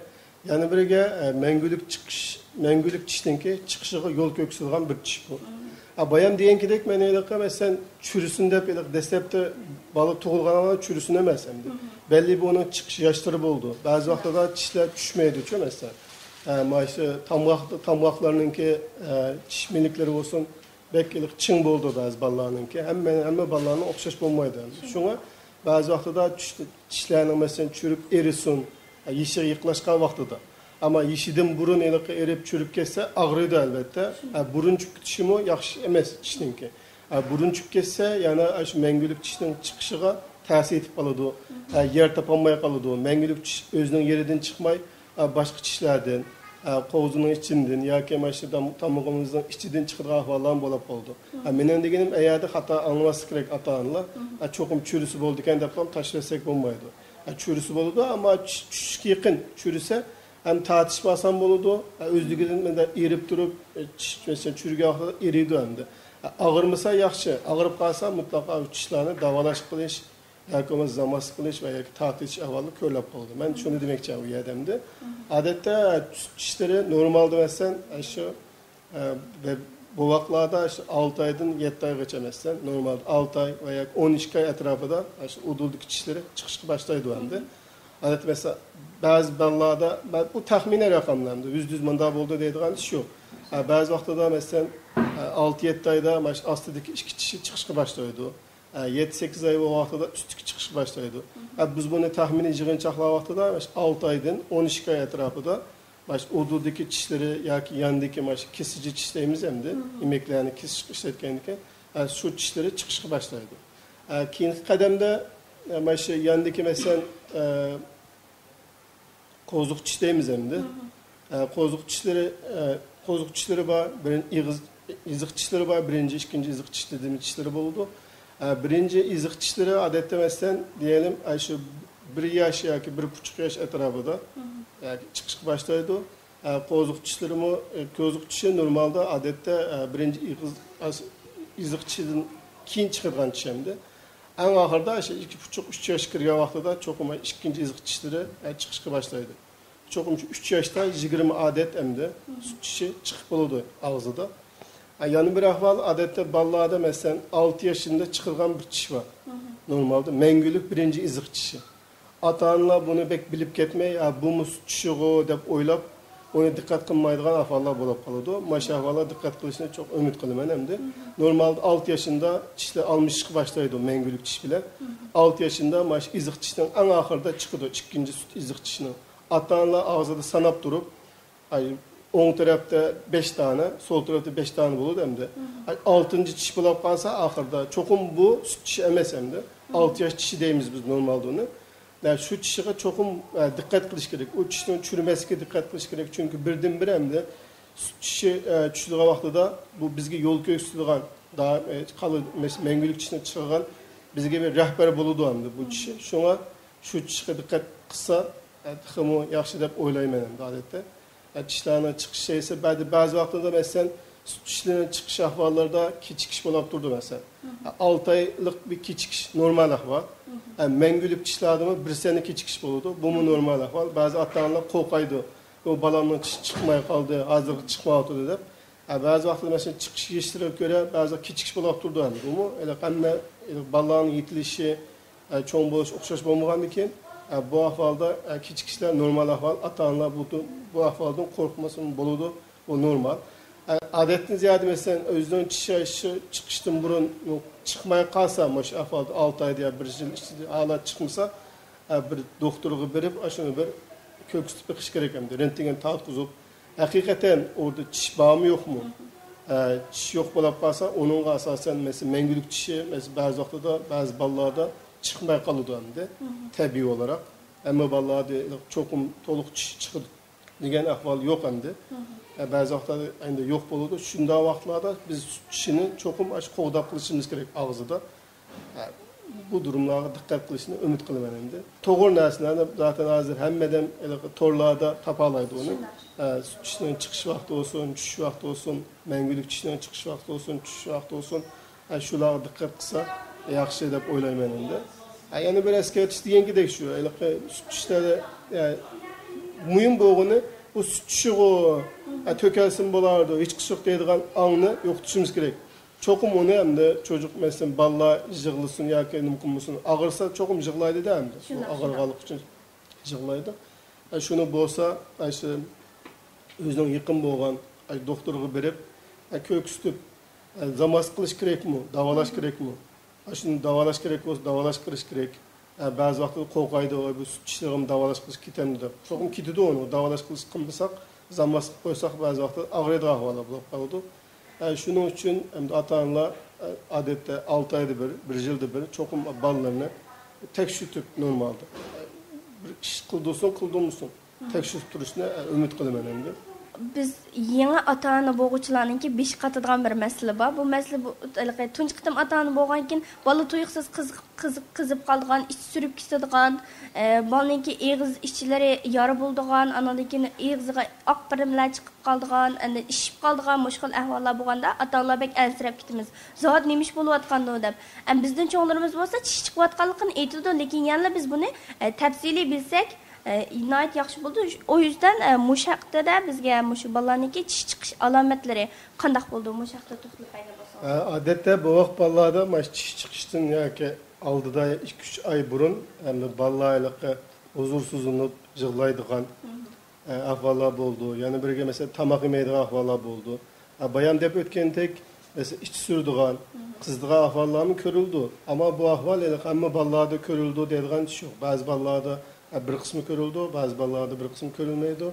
يەنە بىرىگە، ئە، مەڭگۈلۈك چىقىش، مەڭگۈلۈك چىشنىڭكى چىقىشىغا يول كۆرسىتىدىغان بىر چىش بۇ. ئە، بايام دېگەن كېدەك، مەن ھېلىقى، مەسىلەن، چۈرىسۇن دەپ ھېلىقى دەسلەپتە بالا تۇغۇلغاندا چۈرىسۇن ئەمەس ئەمدى. بەللى بۇ ئۇنىڭ چىقىش ياشلىرى بولىدۇ. بەزى ۋاقتىدا چىشلار چۈشمەيدۇچۇ، مەسىلەن. ئە، مانا شۇ تامغاق-، تامغاقلارنىڭكى، ئە، چىش مىلىكلىرى بولسۇن، بەك ھېلىقى چىڭ بولىدۇ بەزى بالىلارنىڭكى. ھەممە، ھەممە بالىلارنىڭ ئوخشاش بولمايدۇ. شۇڭا بەزى ۋاقتىدا چىش-، چىشلارنىڭ، مەسىلەن، چۈرۈپ ئېرىسۇن، يېشىغا يېقىنلاشقان ۋاقتىدا. ئەمما يېشىدىن بۇرۇن ھېلىقى ئېرىپ، چۈرۈپ كەتسە، ئاغرىيدۇ، ئەلۋەتتە. ھە، بۇرۇن چۈشۈپ كېتىشىمۇ ياخشى ئەمەس چىشنىڭكى. ئە، بۇرۇن چۈشۈپ كەتسە، يەنە ئاشۇ مەڭگۈلۈك چىشنىڭ چىقىشىغا تەسىر يېتىپ قالىدۇ. ئە، يەر تاپالماي قالىدۇ. مەڭگۈلۈك چىش ئۆزىنىڭ يېرىدىن چىقماي، ئە، باشقا چىشلاردىن، ئە، قوۋزىنىڭ ئىچىدىن ياكى مانا شۇ تام-، تامىقىمىزنىڭ ئىچىدىن چىقىدىغان ئەھۋاللارمۇ بولۇپ قالىدۇ. ئە، مېنىڭ دېگىنىم، ئەيەردە خاتا ئاڭلىماسلىق كېرەك ئاتا-ئانىلار. ئە، چوقۇم چۈرىسى بولىدىكەن دەپلا تاشلىۋەتسەك بولمايدۇ. ئە، چۈرىسى بولىدۇ، ئەمما چۈش-، چۈشۈشكە يېقىن چۈرىسە، ھەم تارتىشمۇ ئاسان بولىدۇ، ھە، ئۆزلۈكىدىن مۇنداق ئېرىپ تۇرۇپ، ئە، چىش-، مەسىلەن، چۈرگەن ۋاقتىدا ئېرىيدۇ ئەمدى. ھە، ئاغرىمىسا ياخشى، ئاغرىپ قالسا مۇتلەقا ئۇ چىشلارنى داۋالاش قىلىش ياكى بولمىسا زاماس قىلىش ۋە ياكى تارتىش ئەھۋالى كۆرۈلۈپ قالىدۇ. مەن شۇنى دېمەكچى ئۇ يەردە ئەمدى. ئادەتتە سۈت چىشلىرى نورمالدا، مەسىلەن، ئە، شۇ ئە، بە-، بوۋاقلاردا شۇ ئالتە ئايدىن يەتتە ئايغىچە، مەسىلەن، نورمالدا ئالتە ئاي ۋە ياكى ئون ئىككى ئاي ئەتراپىدا شۇ ئۇدۇلدىكى چىشلىرى چىقىشقا باشلايدۇ ئەمدى. ئادەتتە، مەسىلەن، بەزى بالىلاردا، بە-، بۇ تەخمىنىي رەقەملەر ئەمدى، يۈزدە يۈز مۇنداق بولدى دەيدىغان ئىش يوق. ئە، بەزى ۋاقتىدا، مەسىلەن، ئە، ئالتە يەتتە ئايدا مانا شۇ ئاستىدىكى ئىككى چىشى چىقىشقا باشلايدۇ. ئە، يەتتە سەككىز ئاي بولغان ۋاقتىدا ئۈستىكى چىقىشقا باشلايدۇ. ئە، بىز بۇنى تەخمىنىي يىغىنچاقلىغان ۋاقتىدا مانا شۇ ئالتە ئايدىن ئون ئىككى ئاي ئەتراپىدا مانا شۇ ئۇدۇلدىكى چىشلىرى ياكى ياندىكى مانا شۇ كېسىجى چىش دەيمىز ئەمدى، ئىمەكلەرنى كېسىشكە ئىشلەتكەندىكىن، ئە، شۇ چىشلىرى چىقىشقا باشلايدۇ. ئە، كېيىنكى قەدەمدە، ئە، مانا شۇ ياندىكى، مەسىلەن، ئە، قوزۇق چىش دەيمىز ئەمدى. ئە، قوزۇق چىشلىرى، ئە، قوزۇق چىشلىرى بار، بىرىن-، ئېغىز، ئېزىق چىشلىرى بار، بىرىنچى، ئىككىنچى ئېزىق چىش تىزىمى چىشلىرى بولىدۇ. ئە، بىرىنچى ئېزىق چىشلىرى ئادەتتە، مەسىلەن، دېيەيلى، ئە، شۇ بىر ياش ياكى بىر پۇچۇق ياش ئەتراپىدا، ياكى چىقىشقا باشلايدۇ. ئە، قوزۇق چىشلىرىمۇ، ئە، قوزۇق چىشى نورمالدا ئادەتتە، ئە، بىرىنچى ئېغىز، ئاش-، ئېزىق چىشىدىن كېيىن چىقىدىغان چىش ئەمدى. ئەڭ ئاخىرىدا شۇ ئىككى پۇچۇق ئۈچ ياشقا كىرگەن ۋاقتىدا چوقۇم ئىككىنچى ئېزىق چىشلىرى، ئە، چىقىشقا باشلايدۇ. چوقۇم شۇ ئۈچ ياشتا يىگىرمە ئادەت ئەمدى سۈت چىشى چىقىپ بولىدۇ ئاغزىدا. ئە، يەنە بىر ئەھۋال، ئادەتتە بالىلاردا، مەسىلەن، ئالتە ياشىندا چىقىدىغان بىر چىش بار. نورمالدا مەڭگۈلۈك بىرىنچى ئېزىق چىشى. ئاتا-ئانىلار بۇنى بەك بىلىپ كەتمەي، «ھە، بۇمۇ سۈت چىشىغۇ» دەپ ئويلاپ، ئۇنى دىققەت قىلمايدىغان ئەھۋاللار بولۇپ قالىدۇ. مانا شۇ ئەھۋاللار دىققەت قىلىشنى چوڭ ئۈمىد قىلىمەن ئەمدى. نورمالدا ئالتە ياشىندا چىشلار ئالمىشىشقا باشلايدۇ مەڭگۈلۈك چىش بىلەن. ئالتە ياشىندا مانا شۇ ئېزىق چىشنىڭ ئەڭ ئاخىرىدا چىقىدۇ، ئىككىنچى سۈت ئېزىق چىشنىڭ. ئاتا-ئانىلار ئاغزىدا ساناپ تۇرۇپ، ئاي، ئوڭ تەرەپتە بەش دانە، سول تەرەپتە بەش دانە بولىدۇ ئەمدى. ئاي، ئالتىنچى چىش بولاپ قالسا، ئاخىرىدا چوقۇم بۇ سۈت چىشى ئەمەس ئەمدى. ئالتە ياش چىشى دەيمىز بىز نورمالدا ئۇنى. ۋە شۇ چىشىغا چوقۇم، ئە، دىققەت قىلىش كېرەك. ئۇ چىشنىڭ چۈرمەسلىكىگە دىققەت قىلىش كېرەك. چۈنكى بىردىنبىر ئەمدى سۈت چىشى، ئە، چۈشىدىغان ۋاقتىدا بۇ بىزگە يول كۆرسىتىدىغان، دائىم، ئە، قالا-، مەس-، مەڭگۈلۈك چىشنى چىقارغان بىزگە بىر رەھبەر بولىدۇ ئەمدى بۇ چىشى. شۇڭا شۇ چىشقا دىققەت قىلسا، ئە، تېخىمۇ ياخشى دەپ ئويلايمەن ئەمدى ئادەتتە. ئە، چىشلارنىڭ چىقىش سەۋىيەسى بەزى، بەزى ۋاقتىدا، مەسىلەن، سۈت چىشلىرىنىڭ چىقىش ئەھۋاللىرىدا كېچىكىش بولاپ تۇرىدۇ، مەسىلەن. ئە، ئالتە ئايلىق بىر كېچىكىش نورمال ئەھۋال. ئە، مەڭگۈلۈك چىشلاردىمۇ بىر سەنە كېچىكىش بولىدۇ. بۇمۇ نورمال ئەھۋال. بەزى ئاتا-ئانىلار قورقايدۇ. «بۇ بالامنىڭ چىشى چىقماي قالدى، ھازىرغا چىقمايۋاتىدۇ» دەپ. ئە، بەزى ۋاقىتتا، مەسىلەن، چىقىش يېشىلىرىگە كۆرە بەزى كېچىكىش بولاپ تۇرىدۇ ئەمدى. بۇمۇ ھېلىقى ھەممە، ھېلىقى بالىلارنىڭ يېتىلىشى، ئە، چوڭ بولۇش ئوخشاش بولمىغاندىكىن، ئە، بۇ ئەھۋالدا، ئە، كېچىكىشلەر نورمال ئەھۋال. ئاتا-ئانىلار بۇ، بۇ ئەھۋالدىن قورقمىسىمۇ بولىدۇ. بۇ نورمال. ئە، ئادەتتىن زىيادە، مەسىلەن، ئۆزىنىڭ چىشى چىقىشتىن بۇرۇن چىقماي قالسا، مۇشۇ ئەھۋالدا ئالتە ئايدا يا بىر يىل ئىچىدە ھالەت چىقمىسا، ئە، بىر دوختۇرغا بېرىپ، ئاشۇنى بىر كۆرسىتىپ بېقىش كېرەك ئەمدى. رېنتگېن تارتقۇزۇپ، ھەقىقەتەن ئوردا چىش بارمۇ يوقمۇ؟ ئە، چىش يوق بولاپ قالسا، ئۇنىڭغا ئاساسەن، مەسىلەن، مەڭگۈلۈك چىشى، مەسىلەن، بەزى ۋاقتىدا بەزى بالىلاردا چىقماي قالىدۇ ئەمدى، تەبىئىي ئولاراق. ھەممە بالىلاردا چوقۇم تولۇق چىش چىقىدۇ دېگەن ئەھۋال يوق ئەمدى. ئە، بەزى ۋاقىتلاردا ئەمدى يوق بولىدۇ. شۇنداق ۋاقىتلاردا بىز سۈت چىشىنى چوقۇم ئاشۇ قوغداپ قىلىشىمىز كېرەك ئاغزىدا. ھە، بۇ دۇرۇملارغا دىققەت قىلىشنى ئۈمىد قىلىمەن ئەمدى. توغرا نەرسىلەرنى زاتەن ھازىر ھەممە ئادەم ھېلىقى تورلاردا تاپالايدۇ ئۇنى. ھە، سۈت چىشنىڭ چىقىش ۋاقتى بولسۇن، چۈشۈش ۋاقتى بولسۇن، مەڭگۈلۈك چىشنىڭ چىقىش ۋاقتى بولسۇن، چۈشۈش ۋاقتى بولسۇن. ھە، شۇلارغا دىققەت قىلسا ياخشى دەپ ئويلايمەن ئەمدى. ھە، يەنە بىر ئەسكەرتىش دېگەنكىدەك شۇ، ھېلىقى سۈت چىشلاردا، ھە، مۇھىم بولغىنى بۇ سۈت چىشىغۇ، ھە، تۆكەلسىمۇ بولارىدۇ، ھېچقىسى يوق دەيدىغان ئاڭنى يوقىتىشىمىز كېرەك. چوقۇم ئۇنى ئەمدى چوجۇق، مەسىلەن، بالىلار يىغلىسۇن ياكى نېمە قىلمىسۇن، ئاغرىسا چوقۇم يىغلايدۇ-دە ئەمدى. شۇنداق، ئاغرىغانلىقى ئۈچۈن يىغلايدۇ. ئە، شۇنى بولسا، ئە، شۇ ئۆزىنىڭ يېقىن بولغان، ئە، دوختۇرغا بېرىپ، ئە، كۆرسىتىپ، ئە، زاماس قىلىش كېرەكمۇ، داۋالاش كېرەكمۇ؟ ئە، شۇنى داۋالاش كېرەك بولسا، داۋالاش قىلىش كېرەك. ئە، بەزى ۋاقىتتا قورقايدۇ، «ۋاي، بۇ سۈت چىشلىرىمنى داۋالاش قىلىش كېتەمدۇ؟» دەپ. چوقۇم كېتىدۇ ئۇنى، داۋالاش قىلىش قىلمىساق، زاماس قىلىپ قويساق، بەزى ۋاقىتتا ئاغرىيدىغان ئەھۋاللار بولۇپ قالىدۇ. ئە، شۇنىڭ ئۈچۈن ئەمدى ئاتا-ئانىلار، ئە، ئادەتتە ئالتە ئايدا بىر، بىر يىلدا بىر چوقۇم بالىلىرىنى تەكشۈرتۈپ نورمالدا، ئە، بىر ئىش قىلدۇرسۇن، قىلدۇرمىسۇن، تەكشۈرۈپ تۇرۇشنى، ئە، ئۈمىد قىلىمەن ئەمدى. بىز يېڭى ئاتا-ئانا بولغۇچىلارنىڭكى بېشى قاتىدىغان بىر مەسىلە بار. بۇ مەسىلە بۇ، ھېلىقى تۇنجى قېتىم ئاتا-ئانا بولغاندىن كېيىن بالا تۇيۇقسىز قىزىق، قىزىپ، قىزىپ قالىدىغان، ئىچى سۈرۈپ كېتىدىغان، ئە، بالىنىڭكى ئېغىز ئىچلىرى يارا بولىدىغان، ئانىڭدىن كېيىن ئېغىزىغا ئاق بىرىملەر چىقىپ قالىدىغان، ئەنە ئىششىپ قالىدىغان مۇشۇ خىل ئەھۋاللار بولغاندا، ئاتا-ئانىلار بەك ئەنسىرەپ كېتىمىز. زادى نېمە ئىش بولۇۋاتقاندۇ دەپ. ئەمما بىزدىن چوڭلىرىمىز بولسا چىش چىقىۋاتقانلىقىنى ئېيتىدۇ، لېكىن يەنىلا بىز بۇنى، ئە، تەپسىلىي بىلسەك، ئە، ناھايىتى ياخشى بولىدۇ. ئۇ يۈزدىن، ئە، مۇشۇ ھەقتە بىزگە مۇشۇ بالىلارنىڭكى چىش چىقىش ئالامەتلىرى قانداق بولىدۇ؟ مۇشۇ ھەقتە توختىلىپ بەرگەن بولسىڭىز. ئە، ئادەتتە بوۋاق بالىلاردا مانا چىش چىقىشتىن ياكى ئالدىدا ئىككى، ئۈچ ئاي بۇرۇن، ئەمدى بالىلار ھېلىقى ھۇزۇرسىزلىنىپ يىغلايدىغان، ئە، ئەھۋاللار بولىدۇ. يەنە بىرگە، مەسىلەن، تاماق يېمەيدىغان ئەھۋاللار بولىدۇ. ئە، بايام دەپ ئۆتكەندەك، مەسىلەن، ئىچ سۈرىدىغان، قىزىدىغان ئەھۋاللارمۇ كۆرۈلىدۇ. ئەمما بۇ ئەھۋال ھېلىقى ھەممە بالىلاردا كۆرۈلىدۇ دەيدىغان ئىش يوق. بەزى بالىلاردا، ئە، بىر قىسمى كۆرۈلىدۇ، بەزى بالىلاردا بىر قىسمى كۆرۈلمەيدۇ.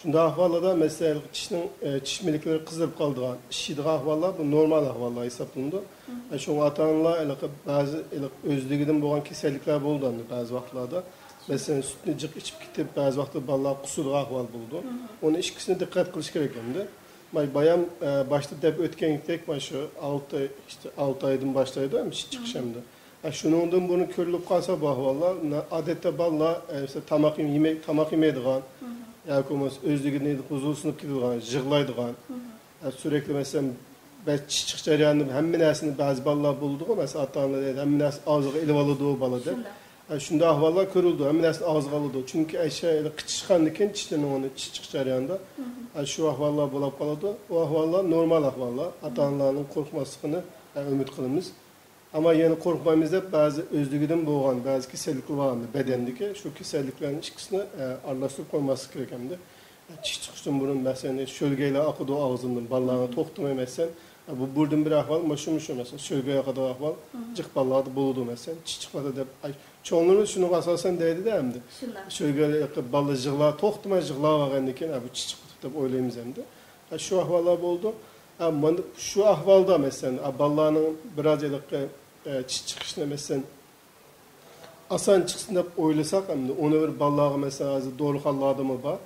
شۇنداق ئەھۋاللاردا، مەسىلەن، ھېلىقى چىشنىڭ، ئە، چىش مىلىكلىرى قىزىرىپ قالىدىغان، ئىششىيدىغان ئەھۋاللار، بۇ نورمال ئەھۋاللار ھېسابلىنىدۇ. ئە، شۇڭا ئاتا-ئانىلار ھېلىقى بەزى، ھېلىقى ئۆزلۈكىدىن بولغان كېسەللىكلەر بولىدۇ ئەمدى بەزى ۋاقىتلاردا. مەسىلەن، سۈتنى جىق ئىچىپ كېتىپ، بەزى ۋاقىتتا بالىلار قۇسىدىغان ئەھۋال بولىدۇ. ئۇنى ئىككىسىنى دىققەت قىلىش كېرەك ئەمدى. بايام، ئە، باشتا دەپ ئۆتكەندەك، مانا شۇ ئالتە، ئىشتە، ئالتە ئايدىن باشلايدۇ ئەمدى چىش چىقىش ئەمدى. ئە، شۇنىڭدىن بۇرۇن كۆرۈلۈپ قالسا بۇ ئەھۋاللار، نە-، ئادەتتە بالىلار، ئە، مەسىلەن، تاماق يېمەي-، تاماق يېمەيدىغان، ياكى بولمىسا ئۆزلۈكىدىن ھۇزۇرسىزلىنىپ كېتىدىغان، يىغلايدىغان، ئە، سۈرەكلىك، مەسىلەن، بەس چىش چىقىش جەريانىدا ھەممە نەرسىنى، بەزى بالىلار بولىدىغۇ، مەسىلەن، ئاتا-ئانىلار دەيدۇ، ھەممە نەرسىنى ئاغزىغا ئېلىۋالىدۇ بالا دەپ. ئە، شۇنداق ئەھۋاللار كۆرۈلىدۇ، ھەممە نەرسىنى ئاغزىغا ئالىدۇ. چۈنكى ئەشە قىچىشقاندىن كېيىن چىشلىرىنىڭ ئۇنى چىش چىقىش جەريانىدا، ئە، شۇ ئەھۋاللار بولۇپ قالىدۇ. ئۇ ئەھۋاللار نورمال ئەھۋاللار. ئاتا-ئانىلارنىڭ قورقماسلىقىنى، ئە، ئۈمىد قىلىمىز. ئەمما يەنە قورقمايمىز دەپ، بەزى ئۆزلۈكىدىن بولغان بەزى كېسەللىكلەر بار ئەمدى بەدەندىكى، شۇ كېسەللىكلەرنىڭ ئىككىسىنى، ئە، ئارىلاشتۇرۇپ قويماسلىق كېرەك ئەمدى. چىش چىقىشتىن بۇرۇن، مەسىلەن، شۆلگەيلەر ئاقىدۇ ئاغزىدىن، بالىلارغا توختىماي، مەسىلەن، بۇ بىردىنبىر ئەھۋال مۇشۇ، مۇشۇ، مەسىلەن، شۆلگەي ئاقىدىغان ئەھۋال جىق بالىلاردا بولىدۇ، مەسىلەن، چىش چىقىۋاتىدۇ دەپ. ئاي، چوڭلىرىمىز شۇنىڭغا ئاساسەن دەيدۇ-دە ئەمدى. شۆلگەيلەر ئېقىپ، بالىلار يىغلاپ، توختىماي يىغلاۋالغاندىن كېيىن، ئە، بۇ چىش چىقىۋاتىدۇ دەپ ئويلايمىز ئەمدى. ئە، شۇ ئەھۋاللار بولىدۇ. ئە، مانا شۇ ئەھۋالدا، مەسىلەن، ئە، بالىلارنىڭ بىراز ھېلىقى، ئە، چىش چىقىشنى، مەسىلەن، ئاسان چىقسۇن دەپ ئويلىساق، ئەمدى ئۇنى بىر بالىلارغا، مەسىلەن، ھازىر دورىخانىلاردىمۇ بار.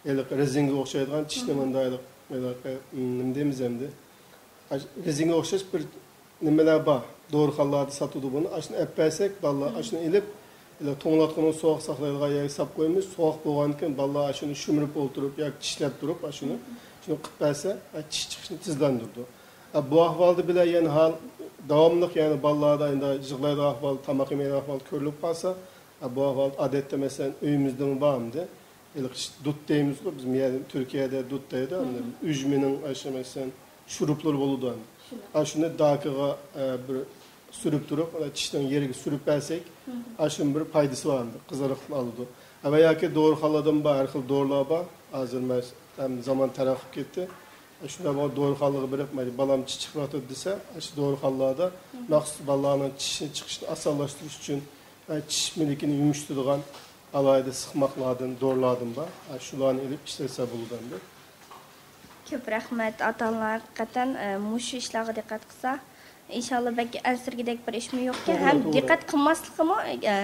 ھېلىقى رېزىنگە ئوخشايدىغان چىشنى مانداق ھېلىقى، ھېلىقى، نېمە دەيمىز ئەمدى؟ ئاش-، رېزىنگە ئوخشاش بىر نېمىلەر بار. دورىخانىلاردا ساتىدۇ بۇنى. ئاشۇنى ئەپ بەرسەك، بالىلار ئاشۇنى ئېلىپ، ھېلىقى توڭلاتقۇنىڭ سوغۇق ساقلايدىغان يەرگە ساپ قويىمىز. سوغۇق بولغاندىكىن بالىلار ئاشۇنى شۈمۈرۈپ ئولتۇرۇپ ياكى چىشلەپ تۇرۇپ، ئاشۇنى، شۇنى قىلىپ بەرسە، چىش چىقىشنى تېزلەندۈرىدۇ. ئە، بۇ ئەھۋالدا بىلەن يەنە ھال داۋاملىق، يەنى بالىلاردا ئەمدى يىغلايدىغان ئەھۋال، تاماق يېمەيدىغان ئەھۋال كۆرۈلۈپ قالسا، ئە، بۇ ئەھۋال ئادەتتە، مەسىلەن، ئۆيىمىزدىمۇ بار ئەمدى. ھېلىقى دۇت دەيمىزغۇ، بىز يەنى تۈركىيەدە دۇت دەيدۇ، ئەمدى ئۈجمىنىڭ ئاشۇ، مەسىلەن، شۇرۇپلىرى بولىدۇ ئەمدى. ئاشۇنى داكىغا، ئە، بىر سۈرۈپ تۇرۇپ، ئانا چىشنىڭ يېرىگە سۈرۈپ بەرسەك، ئاشۇنىڭ بىر پايدىسى بار ئەمدى، قىزارىقلىق ئالىدۇ. ۋە ياكى دورىخانىلاردىمۇ بار، ھەر خىل دورىلار بار. ھازىر مەس-، ئەمدى زامان تەرەققىي قىلىپ كەتتى. شۇنداق بولغان دورىخانىلارغا بېرىپ، مانا بالام چىش چىقىۋاتىدۇ دېسە، شۇ دورىخانىلاردا مەخسۇس بالىلارنىڭ چىشىنى چىقىشىنى ئاسانلاشتۇرۇش ئۈچۈن، چىش مىلىكىنى يۇمشىتىدىغان ئالاھىدە سىقماقلاردىن، دورىلاردىن بار. شۇلارنى ئېلىپ ئىشلەتسە بولىدۇ ئەمدى. كۆپ رەھمەت، ئاتا-ئانىلار ھەقىقەتەن، ئە، مۇشۇ ئىشلارغا دىققەت قىلسا، ئىنشاللا بەك ئەنسىرىگۈدەك بىر ئىشمۇ يوقكەن، توغرا، ھەم توغرا. دىققەت قىلماسلىقىمۇ، ئە،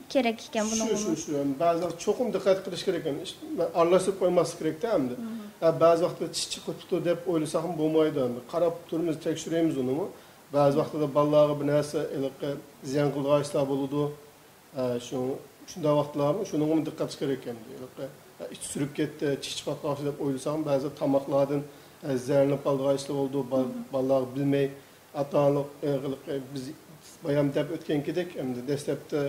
كېرەك ئىكەن شۇ، بۇنىڭغىمۇ. شۇ، شۇ. بەزى ۋاقىت چوقۇم دىققەت قىلىش كېرەك ئەمدى. ئىش-، ئارىلاشتۇرۇپ قويماسلىق كېرەكتە ئەمدى. ھە، بەزى ۋاقىتتا چىش چىقىپ كېتىدۇ دەپ ئويلىساقمۇ بولمايدۇ ئەمدى. قاراپ تۇرىمىز، تەكشۈرىمىز ئۇنىمۇ. بەزى ۋاقىتتا بالىلارغا بىر نەرسە ھېلىقى زىيان قىلىدىغان ئىشلار بولىدۇ. ھە، شۇ، شۇنداق ۋاقىتلارمۇ شۇنىڭغىمۇ دىققەت قىلىش كېرەك ئەمدى. ھېلىقى، ھە، ئىچ سۈرۈپ كەتتى، چىش چىقىپ قالغان دەپ ئويلىساقمۇ بەزى تاماقلاردىن، ھە، زەھەرلىنىپ قالىدىغان ئىشلار بولىدۇ. با-، بالىلارغا بىلمەي، ئاتا-ئانىلار، ئە، ھېلىقى بىز بايام دەپ ئۆتكەنكىدەك، ئەمدى دەسلەپتە،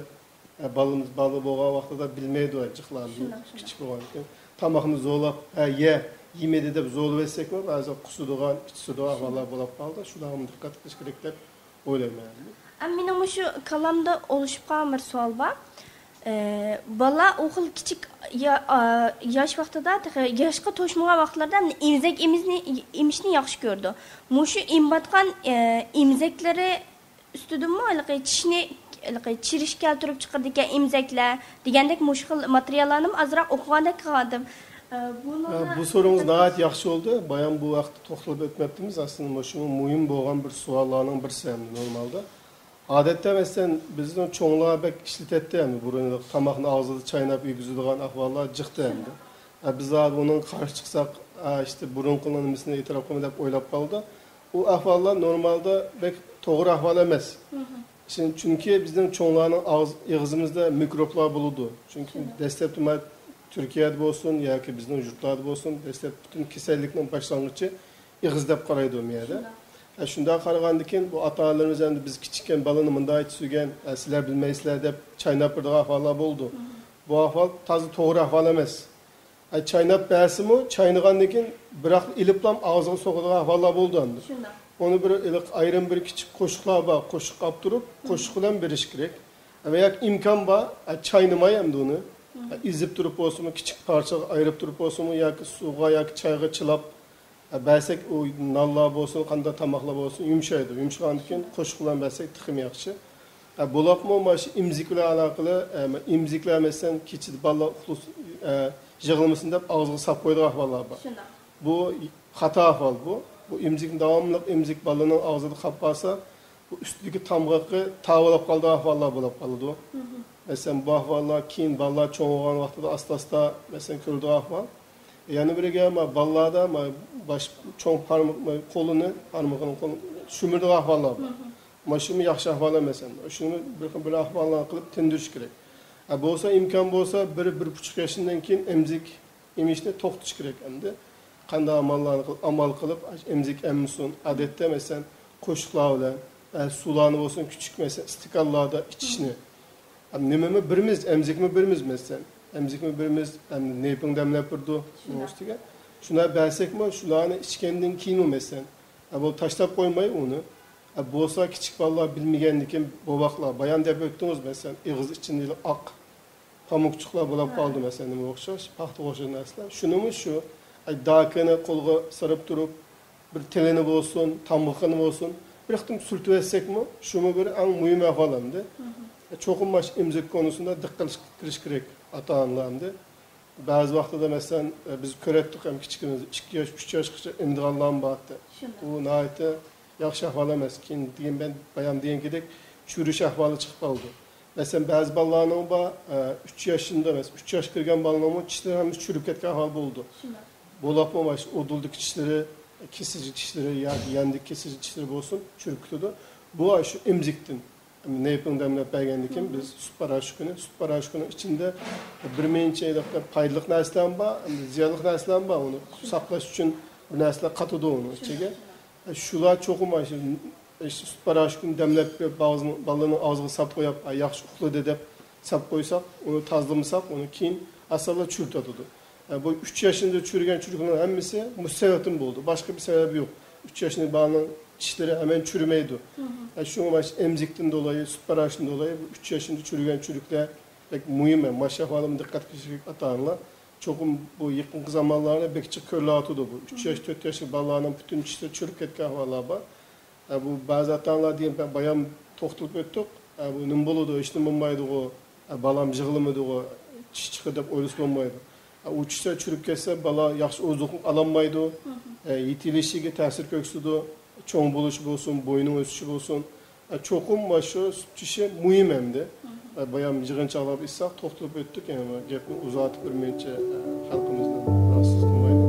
ئە، بالىمىز بالا بولغان ۋاقتىدا بىلمەيدۇ، جىقلار شۇنداق، شۇنداق. كىچىك بولغاندىكىن. تاماقنى زورلاپ، ھە، يە، يېمىدى دەپ زورلىۋەتسەكمۇ، بەزى قۇسىدىغان، ئىچىسىدىغان ئەھۋاللار بولۇپ قالدى. شۇلارغىمۇ دىققەت قىلىش كېرەك دەپ ئويلايمەن. ئەمما مېنىڭ مۇشۇ كاللامدا ئولىشىپ قالغان بىر سوئال بار. ئە، بالا ئۇ خىل كىچىك يا-، ئا، ياش ۋاقتىدا، تېخى ياشقا توشمىغان ۋاقىتلاردا ئېمىزەك ئېمىزنى، ئېمىشنى ياخشى كۆرىدۇ. مۇشۇ ئېمىۋاتقان، ئە، ئېمىزەكلىرى ئۈستىدىنمۇ ھېلىقى چىشنى، ھېلىقى چىرىش كەلتۈرۈپ چىقىرىدىكەن ئېمىزەكلەر دېگەندەك مۇشۇ خىل ماتېرىياللارنىمۇ ئازراق ئوقۇغاندەك قىلغانىدىم. ئە، بۇ سورۇنىڭىز ناھايىتى ياخشى بولدى. بايام بۇ ھەقتە توختىلىپ ئۆتمەپتىمىز. ئەسلىدە مۇشۇمۇ مۇھىم بولغان بىر سوئاللارنىڭ بىرسى ھەم نورمالدا. ئادەتتە، مەسىلەن، بىزنىڭ چوڭلار بەك ئىشلىتەتتى ئەمدى بۇرۇن تاماقنى ئاغزىدا چايناپ يېگۈزىدىغان ئەھۋاللار جىقتى ئەمدى. ئە، بىز ھازىر ئۇنىڭغا قارشى چىقساق، ئە، ئىشتە بۇرۇنقىنىڭ نېمىسىنى ئېتىراپ قىلماي دەپ ئويلاپ قالىدۇ. ئۇ ئەھۋاللار نورمالدا بەك توغرا ئەھۋال ئەمەس. چۈنكى بىزنىڭ چوڭلارنىڭ ئاغزى، ئېغىزىمىزدا مىكروبلار بولىدۇ. چۈنكى دەسلەپتە مانا تۈركىيەدە بولسۇن ياكى بىزنىڭ يۇرتلاردا بولسۇن، دەسلەپ پۈتۈن كېسەللىكنىڭ باشلانغۇچى ئېغىز دەپ قارايدۇ مۇ يەردە. ھە، شۇنداق قارىغاندىكىن، بۇ ئاتا-ئانىلىرىمىز ئەمدى بىز كىچىككەن بالىنى مۇنداق ئېيتىپ سۆيگەن، ھە، سىلەر بىلمەيسىلەر دەپ چايناپ بېرىدىغان ئەھۋاللار بولىدۇ. بۇ ئەھۋال تازا توغرا ئەھۋال ئەمەس. ئە، چايناپ بەرسىمۇ، چاينىغاندىن كېيىن بىراق ئېلىپلام ئاغزىغا سوقىدىغان ئەھۋاللار بولىدۇ ئەمدى. ئۇنى بىر ئېلىق ئايرىم بىر كىچىك قوشۇقلار بار، قوشۇق ئاپ تۇرۇپ، قوشۇق بىلەن بېرىش كېرەك. ۋە ياكى ئىمكان بار، ئە، چاينىماي ئەمدى ئۇنى. ئە، ئېزىپ تۇرۇپ بولسىمۇ، كىچىك پارچىغا ئايرىپ تۇرۇپ بولسىمۇ، ياكى سۇغا ياكى چايغا چىلاپ، ئە، بەرسەك، ئۇ نانلار بولسۇن، قانداق تاماقلار بولسۇن، يۇمشايدۇ. يۇمشىغاندىن كېيىن قوشۇق بىلەن بەرسەك تېخىمۇ ياخشى. ئە، بولۇپمۇ مانا شۇ ئېمىزىك بىلەن ئالاقىلىق، ئە، ئېمىزىكلەر، مەسىلەن، كېچىدە بالىلار ئۇخلىسۇن، ئە، يىغلىمىسۇن دەپ ئاغزىغا ساپ قويىدىغان ئەھۋاللار بار. بۇ خاتا ئەھۋال بۇ. بۇ ئېمىزىكنى داۋاملىق ئېمىزىك بالىنىڭ ئاغزىدا قاپ قالسا، بۇ ئۈستىدىكى تامغىقى تاۋلاپ قالىدىغان ئەھۋاللار بولۇپ قالىدۇ. مەسىلەن، بۇ ئەھۋاللار كېيىن بالىلار چوڭ بولغان ۋاقتىدا ئاستا-ئاستا، مەسىلەن، كۆرۈلىدىغان ئەھۋال. يەنە بىرىگە، ما، بالىلاردا، ما، باش، چوڭ بارمىقى، ما، قولىنى، بارمىقىنى، قولىنى شۈمۈرىدىغان ئەھۋاللار بار. ما، شۇمۇ ياخشى ئەھۋال ئەمەس ئەمدى. شۇنى بىر خىل بىر ئەھۋاللارنى قىلىپ تىندۇرۇش كېرەك. ئە، بولسا، ئىمكان بولسا، بىر، بىر پۇچۇق ياشىندىن كېيىن ئەمزىك ئېمىشنى توختىتىش كېرەك ئەمدى. قانداق ئاماللارنى قىلىپ، ئامال قىلىپ، ئەمزىك ئەممىسۇن. ئادەتتە، مەسىلەن، قوشۇقلار بىلەن، ئە، سۇلارنى بولسۇن، كىچىك، مەسىلەن، ئىستاكانلاردا ئىچىشنى. ئەم، نېمىمۇ بىرمىز، ئەمزىكمۇ بىرمىز، مەسىلەن. ئەمزىكمۇ بىرمىز، ئەم، نېپىڭ دەملەپ بېرىدۇ، شۇنداق. ئۇنىڭ ئۈستىگە. شۇنداق بەرسەكمۇ، شۇلارنى ئىچكەندىن كېيىنمۇ، مەسىلەن، ئە، بۇ تاشلاپ قويماي ئۇنى. ئە، بولسا كىچىك بالىلار بىلمىگەندىكىن بوۋاقلار، بايام دەپ ئۆتتىڭىز، مەسىلەن، ئېغىز ئىچىنى ئاق پامۇكچۇقلار بولاپ قالدى، مەسىلەن، نېمە ئوخشاش، پاختا ئوخشاش نەرسىلەر. شۇنىمۇ شۇ، ئاي، داكىنى قولغا سېلىپ تۇرۇپ، بىر تىلىنى بولسۇن، تامغىقىنى بولسۇن، بىر قېتىم سۈرتۈۋەتسەكمۇ، شۇمۇ بىر ئەڭ مۇھىم ئەھۋال ئەمدى. چوقۇم مانا شۇ ئېمىزىك كونىسىدا دىققەت قىلىش كېرەك ئاتا-ئانىلار ئەمدى. بەزى ۋاقتىدا، مەسىلەن، بىز كۆرەتتۇق ھەم كىچىكىمىزدە ئىككى ياش، ئۈچ ياشقىچە ئېمىدىغانلارمۇ بارتتى. بۇ ناھايىتى ياخشى ئەھۋال ئەمەس. كېيىن دېگەن، مەن بايام دېگەن گېدەك، چۈرۈش ئەھۋالى چىقىپ قالىدۇ. مەسىلەن، بەزى بالىلارنىڭ بار، ئە، ئۈچ ياشىندا ئەمەس، ئۈچ ياشقا كىرگەن بالىنىڭمۇ چىشلىرى ھەممىسى چۈرۈپ كەتكەن ئەھۋال بولىدۇ. بولۇپمۇ مانا شۇ ئۇدۇلدىكى چىشلىرى، كېسىجى چىشلىرى ياكى يەندىكى كېسىجى چىشلىرى بولسۇن، چۈرۈپ كېتىدۇ. بۇ شۇ ئېمىزىكتىن. نېپىڭ دەملەپ بەرگەندىن كېيىن بىز سۈت پاراشوكىنى، سۈت پاراشوكىنىڭ ئىچىندە بىر نەچچە پايدىلىق نەرسىلەر بار، زىيانلىق نەرسىلەر بار. ئۇنى ساقلاش ئۈچۈن بىر نەرسىلەر قاتىدۇ ئۇنىڭ ئىچىگە. شۇلار چوقۇم شۇ سۈت پاراشوكىنى دەملەپ بېرىپ، بالىنىڭ ئاغزىغا ساپ قويۇپ، ياخشى ئۇخلىدى دەپ ساپ قويساق، ئۇنى تازىلىمىساق، ئۇنى كېيىن ئاسانلا چۈرۈتۈۋېتىدۇ. ئە، بۇ ئۈچ ياشىندا چۈرىگەن چۈرۈكلەرنىڭ ھەممىسى مۇشۇ سەۋەبتىن بولىدۇ. باشقا بىر سەۋەبى يوق. ئۈچ ياشىنىڭ بالىنىڭ چىشلىرى ھەممە چۈرىمەيدۇ. ئە، شۇڭا مانا شۇ ئەمزىكتىن دولايى، سۈت پاراشتىن دولايى بۇ ئۈچ ياشىندا چۈرىگەن چۈرۈكلەر بەك مۇھىم. مانا شۇ ئەھۋالغا دىققەت قىلىش كېرەك ئاتا-ئانىلار. چوقۇم بۇ يېقىنقى زامانلاردا بەك جىق كۆرۈلۈۋاتىدۇ بۇ. ئۈچ ياش، تۆت ياشلىق بالىلارنىڭ پۈتۈن چىشلىرى چۈرۈپ كەتكەن ئەھۋاللار بار. ئە، بۇ بەزى ئاتا-ئانىلار دېگەن، بايام توختىلىپ ئۆتتۇق. ئە، بۇ نېمە بولىدۇ، ھېچنېمە بولمايدىغۇ، ئە، بالام يىغلىمىدىغۇ، چىش چىقىدۇ دەپ ئويلىسا بولمايدۇ. ئە، ئۇ چىشلار چۈرۈپ كەتسە، بالا ياخشى ئوزۇقلۇق ئالالمايدۇ. ئە، يېتىلىشىگە تەسىر كۆرسىتىدۇ، چوڭ بولۇشى بولسۇن، بوينىنىڭ ئۆسۈشى بولسۇن. ئە، چوقۇم مانا شۇ سۈت چىشى مۇھىم ئەمدى. ئە، بايام يىغىنچاقلاپ ئېيتساق، توختىلىپ ئۆتتۇق، يەنە گەپنى ئۇزارتىپ بىر نەچچە، ئە، خەلقىمىزنى رازىسىز قىلمايلى.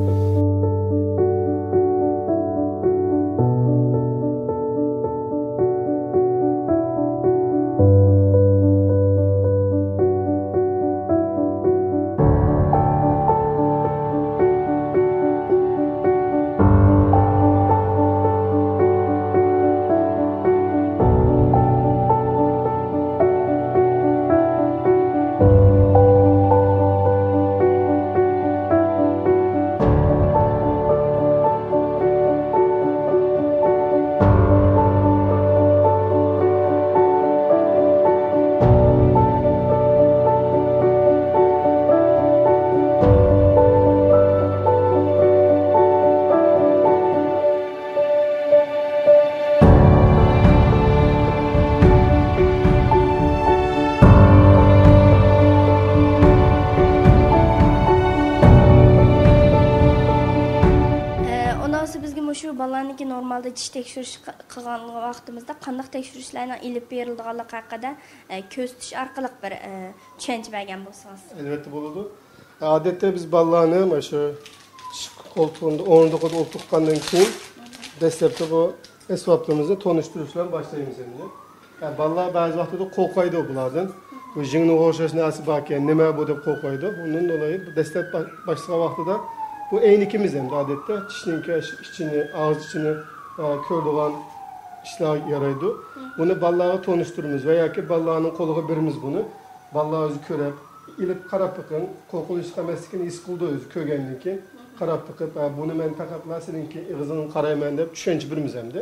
ئالدى چىش تەكشۈرۈش قىلغان ۋاقتىمىزدا قانداق تەكشۈرۈشلەرنىڭ ئېلىپ بېرىلىدىغانلىقى ھەققىدە، ئە، كۆرسىتىش ئارقىلىق بىر، ئە، چۈشەنچە بەرگەن بولسىڭىز. ئەلۋەتتە بولىدۇ. ئادەتتە بىز بالىلارنى مانا شۇ ئىشىك قولتۇقىدا، ئورۇندۇقىدا ئولتۇرتقاندىن كېيىن دەسلەپتە بۇ ئەسۋابلىرىمىزنى تونۇشتۇرۇش بىلەن باشلايمىز ئەمدى. ھە، بالىلار بەزى ۋاقتىدا قورقايدۇ بۇلاردىن. بۇ ژىڭنىغا ئوخشاش نەرسە باركەن، نېمە بۇ دەپ قورقايدۇ. ئۇنىڭ دولىيى دەسلەپ با-، باشلىغان ۋاقتىدا بۇ ئەينىكىمىز ئەمدى ئادەتتە چىشنىڭكى ئىچىنى، ئاغزى ئىچىنى، ئە، كۆرىدىغان ئىشلارغا يارايدۇ. بۇنى بالىلارغا تونۇشتۇرىمىز ۋە ياكى بالىلارنىڭ قولىغا بېرىمىز بۇنى. بالىلار ئۆزى كۆرۈپ، ئېلىپ قاراپ بېقىڭ، قورقۇنچلۇق ئەمەسلىكىنى ھېس قىلىدۇ ئۆزى كۆرگەندىن كېيىن. قاراپ بېقىپ، ھە، بۇنى مەن پەقەتلا سېنىڭكى ئېغىزىڭغا قارايمەن دەپ چۈشەنچە بېرىمىز ئەمدى.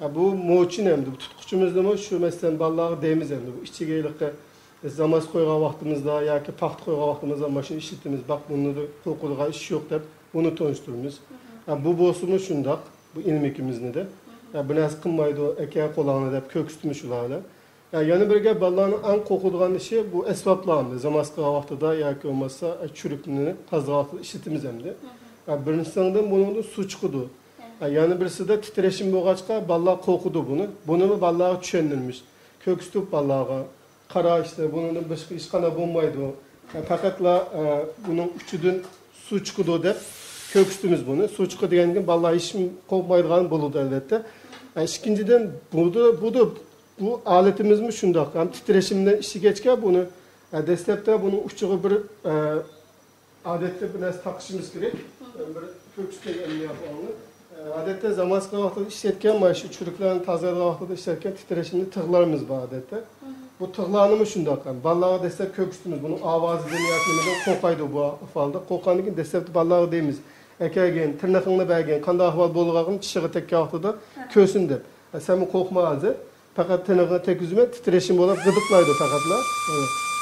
ھە، بۇ موچىن ئەمدى، بۇ تۇتقۇچىمىزنىمۇ شۇ مەسىلەن بالىلارغا دەيمىز ئەمدى. بۇ ئىچىگە ھېلىقى زاماس قويغان ۋاقتىمىزدا ياكى پاختا قويغان ۋاقتىمىزدا ماشىنا ئىشلىتىمىز. باق، بۇنىڭدا قورقىدىغان ئىش يوق دەپ بۇنى تونۇشتۇرىمىز. ھە، بۇ بولسىمۇ شۇنداق، بۇ ئىلمىكىمىزنىدە. ھە، بىر نەرسە قىلمايدۇ، ئەكە قولۇڭنى دەپ كۆرسىتىمىز شۇلار بىلەن. ھە، يەنە بىر گەپ، بالىلارنىڭ ئەڭ قورقىدىغان ئىشى بۇ ئەسۋابلارنى، زاماس قىلغان ۋاقتىدا ياكى بولماسا، ئە، چۈرۈكنى تازىلىغان ۋاقتىدا ئىشلىتىمىز ئەمدى. ھە، بىرىنچىسىدىن بۇنىڭدىن سۇ چىقىدۇ. ھە، يەنە بىرسىدە تىترەشمە بولغاچقا، بالىلار قورقىدۇ بۇنى. بۇنىمۇ بالىلارغا چۈشەندۈرىمىز. كۆرسىتىپ بالىلارغا، قارا ئىشتە، بۇنىڭدىن باشقا ھېچقانداق بولمايدۇ. ھە، پەقەتلا، ئە، بۇنىڭ ئۇچىدىن سۇ چىقىدۇ دەپ كۆرسىتىمىز بۇنى. سۇ چىقىدۇ دېگەندىن كېيىن بالىلار ھېچ قورقمايدىغان بولىدۇ، ئەلۋەتتە. ئە، ئىككىنچىدىن، بۇدا، بۇدا، بۇ ئالىتىمىزمۇ شۇنداق. ھەم تىترەشمىدىن ئىشلىگەچكە بۇنى، ئە، دەسلەپتە بۇنىڭ ئۇچىغا بىر، ئە، ئادەتتە بىر نەرسە تاقىشىمىز كېرەك. بىر كۆكۈس كەلگەن ئەمەلىيەت ئالدى. ئادەتتە زامانسىز ۋاقتىدا ئىشلەتكەن، مانا شۇ چۈرۈكلەرنى تازىلايدىغان ۋاقتىدا ئىشلەتكەن تىترەشمىلىك تىغلىرىمىز بار ئادەتتە. بۇ تىغلارنىمۇ شۇنداق، بالىلارغا دەسلەپ كۆكۈستىمىز. بۇنىڭ ئاۋازىدىن ياكى نېمىدىن قورقايدۇ بۇ ئەھۋالدا. قورققاندىن كېيىن دەسلەپتە بالىلارغا دەيمىز، ئەكەلگىن، تىرنىقىڭنى بەرگىن، قانداق ئەھۋال بولغانلىقىنى چىشىغا تەگكەن ۋاقتىدا كۆرسۇن دەپ. سەنمۇ قورقما ھازىر. پەقەت تىنىقىنى تەگكۈزىمەن، تىترەشمە بولۇپ غىدىقلايدۇ پەقەتلا.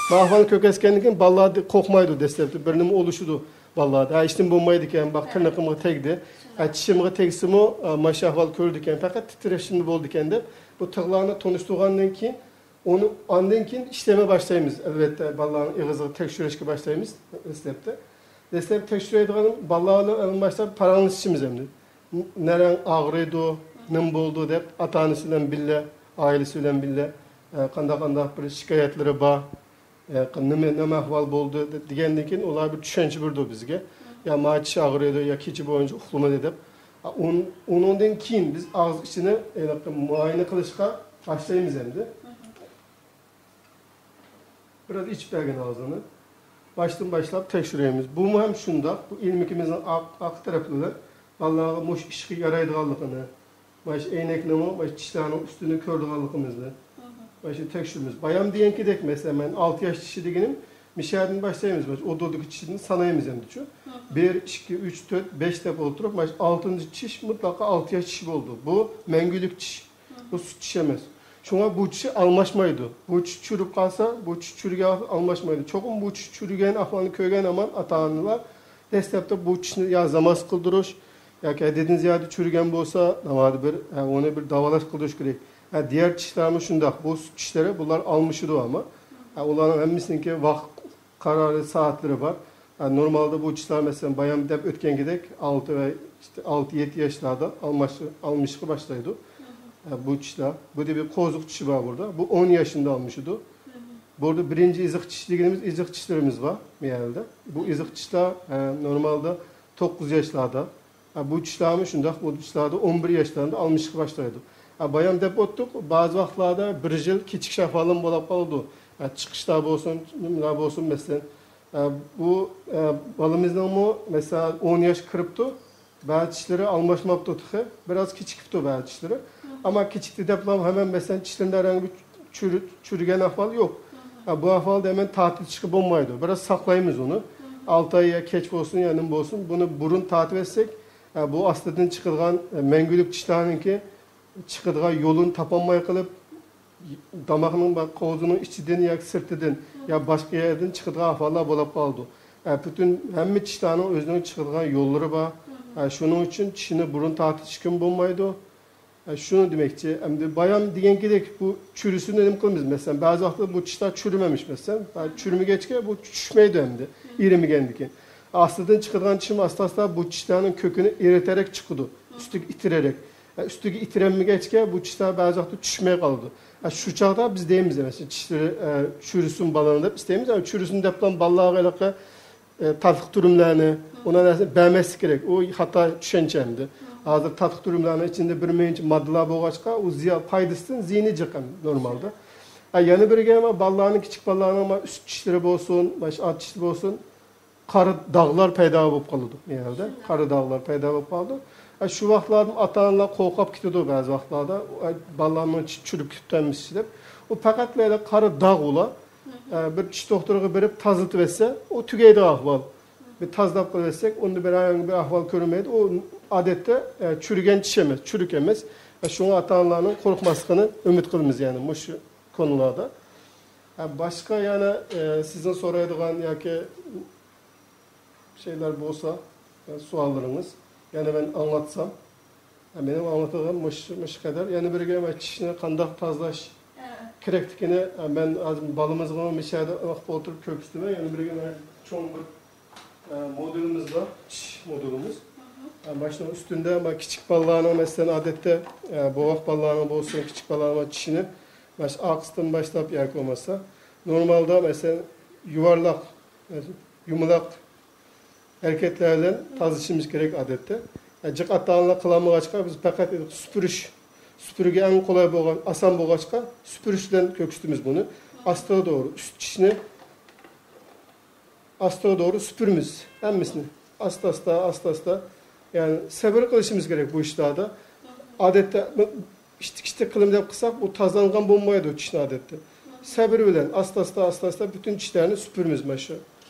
مانا ئەھۋالنى كۆرسەتكەندىن كېيىن بالىلار قورقمايدۇ دەسلەپتە، بىر نېمە ئولىشىدۇ بالىلاردا. ھە، ھېچنېمە بولمايدىكەن، باق، تىرنىقىمغا تەگدى. ھە، چىشىمغا تەگسىمۇ، ئە، مانا شۇ ئەھۋال كۆرىدىكەن، پەقەت تىترەشمە بولىدىكەن دەپ بۇ تىغلارنى تونۇشتۇرغاندىن كېيىن، ئۇنى، ئاندىن كېيىن ئىشلەمگە باشلايمىز. ئەلۋەتتە، بالىلارنىڭ ئېغىزىغا تەكشۈرۈشكە باشلايمىز دەسلەپتە. دەسلەپ تەكشۈرەيدىغان بالىلار بىلەن ئەڭ باشتا پاراڭلىشىشىمىز ئەمدى. نەرەڭ ئاغرىيدۇ، نېمە بولدى دەپ ئاتا-ئانىسى بىلەن بىللە، ئائىلىسى بىلەن بىللە، ئە، قانداق، قانداق بىر شىكايەتلىرى بار، ئە، نېمە، نېمە ئەھۋال بولدى دە-، دېگەندىن كېيىن ئۇلار بىر چۈشەنچە بېرىدۇ بىزگە. يا مانا چىش ئاغرىيدۇ، يا كېچە بويىچە ئۇخلىمىدى دەپ. ئۇن-، ئۇنىڭدىن كېيىن بىز ئاغزى ئىچىنى، ھېلىقى مۇئايىنە قىلىشقا باشلايمىز ئەمدى. بىراز ئېچىپ بەرگىن ئاغزىنى. باشتىن باشلاپ تەكشۈرەيمىز. بۇمۇ ھەم شۇنداق. بۇ ئىلمىكىمىزنىڭ ئارق-، ئارقا تەرەپلىرى بالىلارغا مۇشۇ ئىشقا يارايدىغانلىقىنى، مانا شۇ ئەينەكنىڭمۇ، مانا شۇ چىشلارنىڭ ئۈستىنى كۆرىدىغانلىقىمىزنى، مانا شۇ تەكشۈرىمىز. بايام دېگەندەك، مەسىلەن، مەن ئالتە ياش چىشى دېگىنىم، مىشەدىن باشلايمىز، مانا شۇ ئوتتۇرىدىكى چىشىدىن سانايمىز ئەمدىچۇ. بىر، ئىككى، ئۈچ، تۆت، بەش دەپ ئولتۇرۇپ، مانا شۇ ئالتىنچى چىش مۇتلەقا ئالتە ياش چىشى بولىدۇ. بۇ مەڭگۈلۈك چىش. بۇ سۈت چىش ئەمەس. شۇڭا بۇ چىش ئالماشمايدۇ. بۇ چىش چۈرۈپ قالسا، بۇ چىش چۈرگەن ۋاقىت ئالماشمايدۇ. چوقۇم بۇ چىش چۈرگەن ئەھۋالنى كۆرگەن ھامان ئاتا-ئانىلار دەسلەپتە بۇ چىشنى يا زاماس قىلدۇرۇش ياكى ھەددىدىن زىيادە چۈرگەن بولسا، ناۋادا بىر، ھە، ئۇنى بىر داۋالاش قىلدۇرۇش كېرەك. ھە، دىيەر چىشلارمۇ شۇنداق. بۇ سۈت چىشلىرى بۇلار ئالمىشىدۇ ئەمما. ھە، ئۇلارنىڭ ھەممىسىنىڭكى ۋاقىت قارارى سائەتلىرى بار. ھە، نورمالدا بۇ چىشلار، مەسىلەن، بايام دەپ ئۆتكەنكىدەك، ئالتە ۋە ئىشتە ئالتە، يەتتە ياشلاردا ئالماش-، ئالمىشىشقا باشلايدۇ. ھە، بۇ چىشلار. بۇ دە بىر قوزۇق چىشى بار بۇردا. بۇ ئون ياشىندا ئالمىشىدۇ. بۇردا بىرىنچى ئېزىق چىش دېگىنىمىز ئېزىق چىشلىرىمىز بار بۇ يەردە. بۇ ئېزىق چىشلار، ھە، نورمالدا توققۇز ياشلاردا. ھە، بۇ چىشلارمۇ شۇنداق، بۇ چىشلاردا ئون بىر ياشلاردا ئالمىشىشقا باشلايدۇ. ھە، بايام دەپ ئۆتتۇق، بەزى ۋاقىتلاردا بىر يىل كېچىكىش ئەھۋالىمۇ بولۇپ قالىدۇ. ھە، چىقىشتا بولسۇن، نېمىلەر بولسۇن، مەسىلەن، ئە، بۇ، ئە، بالىمىزنىڭمۇ، مەسىلەن، ئون ياش كىرىپتۇ، بەزى چىشلىرى ئالماشماپتۇ تېخى، بىراز كېچىكىپتۇ بەزى چىشلىرى. ئەمما كېچىكتى دەپلا ھەممە، مەسىلەن، چىشلىرىنى رەڭگى چۈر-، چۈرگەن ئەھۋال يوق. ئە، بۇ ئەھۋالدا ھەممە تارتىۋېتىشكە بولمايدۇ. بىراز ساقلايمىز ئۇنى. ئالتە ئاي يا كەچ بولسۇن يا نېمە بولسۇن، بۇنى بۇرۇن تارتىۋەتسەك، ئە، بۇ ئاستىدىن چىقىدىغان، ئە، مەڭگۈلۈك چىشلارنىڭكى چىقىدىغان يولىنى تاپالماي قېلىپ، داماقنىڭ با-، قوۋۇزىنىڭ ئىچىدىن ياكى سىرتىدىن يا باشقا يەردىن چىقىدىغان ئەھۋاللار بولۇپ قالىدۇ. ئە، پۈتۈن ھەممە چىشلارنىڭ ئۆزىنىڭ چىقىدىغان يوللىرى بار. ئە، شۇنىڭ ئۈچۈن چىشنى بۇرۇن تارتىۋېتىشكىمۇ بولمايدۇ. ئە، شۇنى دېمەكچى. ئەمدى بايام دېگەنكىدەك بۇ چۈرىسىنى نېمە قىلىمىز؟ مەسىلەن، بەزى ۋاقىتتا بۇ چىشلار چۈرىمەمش، مەسىلەن. ئە، چۈرمىگەچكە بۇ چۈشمەيدۇ ئەمدى، ئېرىمىگەندىن كېيىن. ئاستىدىن چىقىدىغان چىشمۇ ئاستا-ئاستا بۇ چىشلارنىڭ كۆكىنى ئېرىتەرەك چىقىدۇ، ئۈستىگە ئىتتىرەرەك. ئۈستىگە ئىتتىرەلمىگەچكە بۇ چىشلار بەزى ۋاقىتتا چۈشمەي قالىدۇ. شۇ چاغدا بىز دەيمىز، مەسىلەن، چىشلىرى ئە، چۈرۈسۇن بالىنىڭ دەپ ئىستەيمىز. ئەمما چۈرۈسۇن دەپلا بالىلارغا ھېلىقى ئە، تاتلىق تۈرۈملەرنى، ئۇنداق نەرسىنى بەرمەسلىك كېرەك. ئۇ خاتا چۈشەنچە ئەمدى. ھازىر تاتلىق تۈرۈملەرنىڭ ئىچىندە بىر مۇنچە ماددىلار بولغاچقا، ئۇ زىيان، پايدىسىدىن زىيىنى جىق ئەمدى نورمالدا. ھە، يەنە بىرگە، بالىلارنىڭ، كىچىك بالىلارنىڭ ئۈست چىشلىرى بولسۇن، ئاچ چىشى بولسۇن، قارا داغلار پەيدا بولۇپ قالىدۇ. يەنە قارا داغلار پەيدا بولۇپ قالىدۇ. ھە، شۇ ۋاقىتلاردا ئاتا-ئانىلار قورقۇپ كېتىدۇ بەزى ۋاقىتلاردا. ئۇ، ئە، بالامنىڭ چىشى چۈرۈپ كېتىپتۇ ئەمىسە دەپ. ئۇ پەقەتلا قارا داغ ئۇلار. ئە، بىر چىش دوختۇرىغا بېرىپ تازىلىتىۋەتسە، ئۇ تۈگەيدىغان ئەھۋال. بىر تازىلاپ قىلىۋەتسەك، ئۇندا بىر ھەرقانداق بىر ئەھۋال كۆرۈنمەيدۇ. ئۇ ئادەتتە، ئە، چۈرۈگەن چىش ئەمەس، چۈرۈك ئەمەس. ئە، شۇڭا ئاتا-ئانىلارنىڭ قورقماسلىقىنى ئۈمىد قىلىمىز، يەنى مۇشۇ كونىلاردا. ئە، باشقا يەنە، ئە، سىزنىڭ سورايدىغان ياكى شەيلەر بولسا، ئە، سوئاللىرىڭىز، يەنە مەن ئاڭلاتسام. ھە، مېنىڭ ئاڭلىتىدىغىنىم مۇشۇ، مۇشۇ قەدەر. يەنە بىرگە مەن چىشنى قانداق تازىلاش كېرەكلىكىنى، ھە، مەن ھازىر بالىمىزغا مۇشۇ يەردە ئوقۇپ ئولتۇرۇپ كۆرسىتىمەن. يەنە بىرگە مەن چوڭ بىر، ھە، مودېلىمىز بار، چىش مودېلىمىز. ھە، مانا شۇنىڭ ئۈستىدە مانا كىچىك بالىلارنىڭ، مەسىلەن، ئادەتتە، ھە، بوۋاق بالىلارنىڭ بولسۇن، كىچىك بالىلارنىڭ چىشىنى مانا شۇ ئارقىسىدىن باشلاپ ياكى بولمىسا نورمالدا، مەسىلەن، يۇۋارلاق، يۇمىلاق ھەرىكەتلەر بىلەن تازىلىشىمىز كېرەك ئادەتتە. جىق ئاتا-ئانىلار قىلالمىغاچقا، بىز پەقەت سۈپۈرۈش، سۈپۈرگە ئەڭ قولاي بولغان، ئاسان بولغاچقا، سۈپۈرۈش بىلەن كۆرسىتىمىز بۇنى. ئاستىغا دورا ئۈست چىشنى، ئاستىغا دورا سۈپۈرىمىز ھەممىسىنى. ئاستا-ئاستا، ئاستا-ئاستا. يەنى سەۋر قىلىشىمىز كېرەك بۇ ئىشلاردا. ئادەتتە ئىتتىك-ئىتتىك قىلىمەن دەپ قىلساق، بۇ تازىلانغان بولمايدۇ چىشنى ئادەتتە. سەۋر بىلەن ئاستا-ئاستا، ئاستا-ئاستا پۈتۈن چىشلارنى سۈپۈرىمىز مانا شۇ.